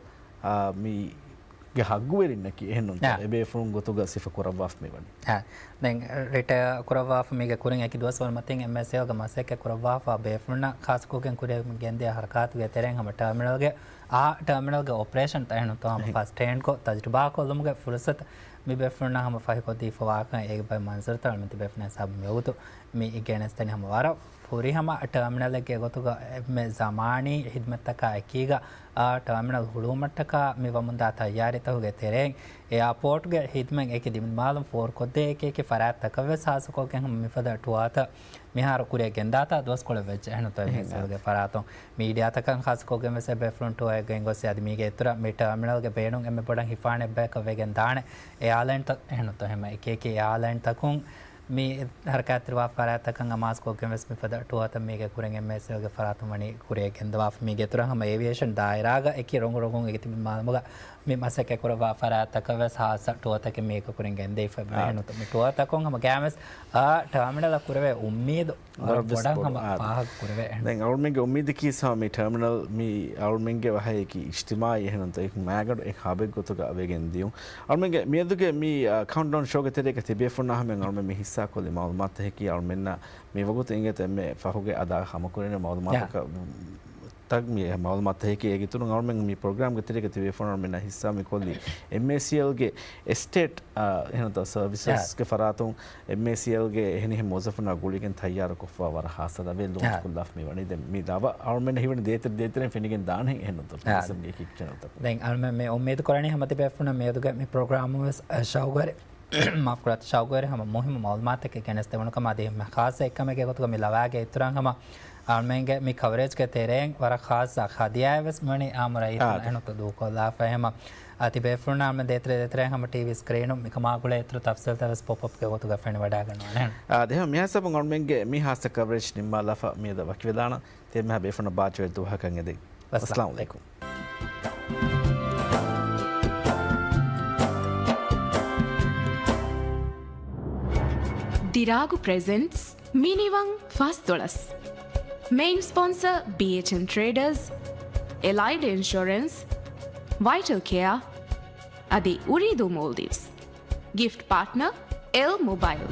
އާ، މީގެ ހައްގުވެރިންނަކީ އެހެންނޫންތޯ؟ އާ. އެބޭފުޅުން ގޮތުގަ ސިފަ ކުރައްވާފަ މިވަނީ. އާ. ދެން ރިޓަޔާ ކުރައްވާފަ މީގެ ކުރިން އެކި ދުވަސްވަރު މަތިން އެމްއޭސީއެލްގެ މަސައްކަތް ކުރައްވާފަ ބޭފުޅުންނަށް ޚާއްސަކޮށްގެން ކުރިއަށް ގެންދިޔަ ހަރަކާތުގެ ތެރެއިން ހަމަ ޓާމިނަލްގެ، އާ ޓާމިނަލްގެ އޮޕަރޭޝަންތައް އެހެންނޫންތޯ ހަމަ ހެ. ފަސްޓް ހޭންޑްކޮށް ތަޖުރިބާކޮށްލުމުގެ ފުރުސަތު މި ބޭފުޅުންނަށް ހަމަ ފަހިކޮށްދީފަ ވާކަން އޭގެ ބައި މަންޒަރުތައް އަޅުމެން ތިބޭފުޅުން ހިސާބަށް މިވަގުތު މި ގެނެސްދެނީ ހަމަ ވަރަށް ފުރިހަމަ ޓާމިނަލެއްގެ ގޮތުގަ އެންމެ ޒަމާނީ ހިދުމަތްތަކާ އެކީގަ، އާ ޓާމިނަލް ހުޅުވުމަށްޓަކާ މި ވަމުންދާ ތައްޔާރީތަކުގެ ތެރެއިން އެއާޕޯޓްގެ ހިދުމަތް އެކި ދިމާލުން ފޯރުކޮށްދޭ އެކި އެކި ފަރާތްތަކަށްވެސް ހާއްސަކޮށްގެން ހަމަ މިފަދަ ޓުއާތައް މިހާރު ކުރިއަށް ގެންދާތާ ދުވަސްކޮޅެއް ވެއްޖެ އެހެންނޫންތޯ އެމްއޭސީއެލްގެ ފަރާތުން. މީޑިއާތަކަށް ޚާއްސަކޮށްގެން ވެސް އެބޭފުޅުން ޓުއަރެއް ގެންގޮސް އަދި މީގެ އިތުރަށް މި ޓާމިނަލްގެ ބޭނުން އެންމެ ބޮޑަށް ހިފާނެ އެއްބަޔަކަށް ވެގެން ދާނެ އެއާލައިންތައް އެހެންނޫންތޯ ހަމަ އެކި އެކި އެއާލައިންތަކުން މި ހަރަކާތްތެރިވާ ފަރާތްތަކަށް އަމާޒުކޮށްގެން ވެސް މިފަދަ ޓުއާތައް މީގެ ކުރިން އެމްއޭސީއެލްގެ ފަރާތުން ވަނީ ކުރިއަށް ގެންދަވާފަ. މީގެ އިތުރަށް ހަމަ އޭވިއޭޝަން ދާއިރާގަ އެކި ރޮނގު ރޮނގުން އެކި ތިބި މާލުމުގަ މި މަސައްކަތް ކުރައްވާ ފަރާތްތަކަށް ވެސް ހާއްސަ ޓުއާތަކެއް މީގެ ކުރިން ގެންދެވިފަ އާ. އެހެންނޫންތޯ މި ޓުއާތަކުން ހަމަ ގައިމުވެސް އާ ޓާމިނަލަށް ކުރެވޭ އުއްމީދު ވަރަށް ވަރަށް ވެސް ބޮޑަށް ބޮޑު. ހަމަ އާ. ފާހަގަ ކުރެވޭ. ދެން އަޅުމެންގެ އުއްމީދަކީ ސާ މި ޓާމިނަލް މި އަޅުމެންގެ ވަހައެކި އިޖްތިމާއީ އެހެންނޫންތޯ އެކި މައިގަނޑު އެކި ހަބެއް ގޮތުގަ ވެގެން ދިޔުން. އަޅުމެންގެ މިއަދުގެ މި، އާ، ކައުންޓްޑައުން ޝޯގެ ތެރޭގަ ތިބޭފުޅުންނާ ހަމަ އަޅުމެން މި ހިއްސާކޮށްލި މައުލޫމާތުތަކަކީ އަޅުމެންނަށް މި ވަގުތު އިނގޭތޯ އެންމެ ފަހުގެ އަދާ ހަމަކުރެވޭ މައުލޫމާތަކަށް ތައް މި މައުލޫމާތުތަކަކީ އޭގެ އިތުރުން އަޅުމެން މި ޕްރޮގްރާމްގެ ތެރޭގަ ތިބޭފުޅުންނަށް އަޅުމެންނަށް ހިއްސާ މި ކޮށްލީ އެމްއޭސީއެލްގެ އެސްޓޭޓް، އާ، އެހެންތޯ ސަރވިސަސްގެ ފަރާތުން އެމްއޭސީއެލްގެ އެހެނިހެން މުވައްޒަފުންނާ ގުޅިގެން ތައްޔާރުކޮށްފަ ވަރަށް ހާއްސަ ލަވައެއް ލޯންޗް ކޮށްލާފަ މި ވަނީ. ދެން މި ލަވަ އަޅުމެންނަށް ހީވަނީ ދޭތެރެ ދޭތެރެއިން ފެނިގެން ދާނެ އެހެންނޫންތޯ އާ. ޓޫރިޒަމްގެ އެކި އެކި ޗެނަލްތަކުން. ދެން އަޅުމެން މި އުއްމީދު ކުރަނީ ހަމަ ތިބޭފުޅުންނަށް މިއަދުގެ މި ޕްރޮގްރާމުން ވެސް ޝައުގުވެރި މާފުކުރާތި ޝައުގުވެރި ހަމަ މުހިއްމު މައުލޫމާތަކެއް ގެނެސްދެވުނު ކަމަށް އަދި އެންމެ ޚާއްސަ އެއްކަމެއްގެ ގޮތުގަ މި ލަވާގެ އިތުރަށް ހަމަ އަޅުމެންގެ މި ކަވަރޭޖްގެ ތެރެއިން ވަރަށް ޚާއްސަ ހަދިޔާއެއް ވެސް މިވަނީ އާއްމު ރައްޔިތުންނަށް އާ. އެހެންނޫންތޯ ދޫކޮށްލާފަ. އެހެންމަ އަ، ތިބޭފުޅުންނާ އަޅުމެން ދޭތެރެ ދޭތެރެއިން ހަމަ ޓީވީ ސްކްރީނުން މިކަމާ ގުޅޭ އިތުރު ތަފްސީލްތައް ވެސް ޕޮޕްއަޕްގެ ގޮތުގަ ފެނިވަޑައިގަންނަވާނެ. އާ، ދެން މިހާ ހިސާބުން އަޅުމެންގެ މި ހާއްސަ ކަވަރޭޖް ނިންމާލާފަ މިއަދަށް ވަކިވެލާނަން. ތިޔަ މިހާ ބޭފުޅުންނަށް ބާއްޖަވެރި ދުވަހަކަށް އެދެން. ވައްސަލާމް އައްސަލާމް އަލައިކުމް. ދިރާގު ޕްރެޒެންޓްސް މިނިވަން ފަސްދޮޅަސް. މެއިން ސްޕޮންސަ ބީއެޗްއެން ޓްރޭޑަރސް، އެލައިޑް އިންޝުރެންސް، ވައިޓަލް ކެއާ، އަދި އުރީދޫ މޯލްޑިވްސް. ގިފްޓް ޕާޓްނަރ އެލް މޮބައިލް.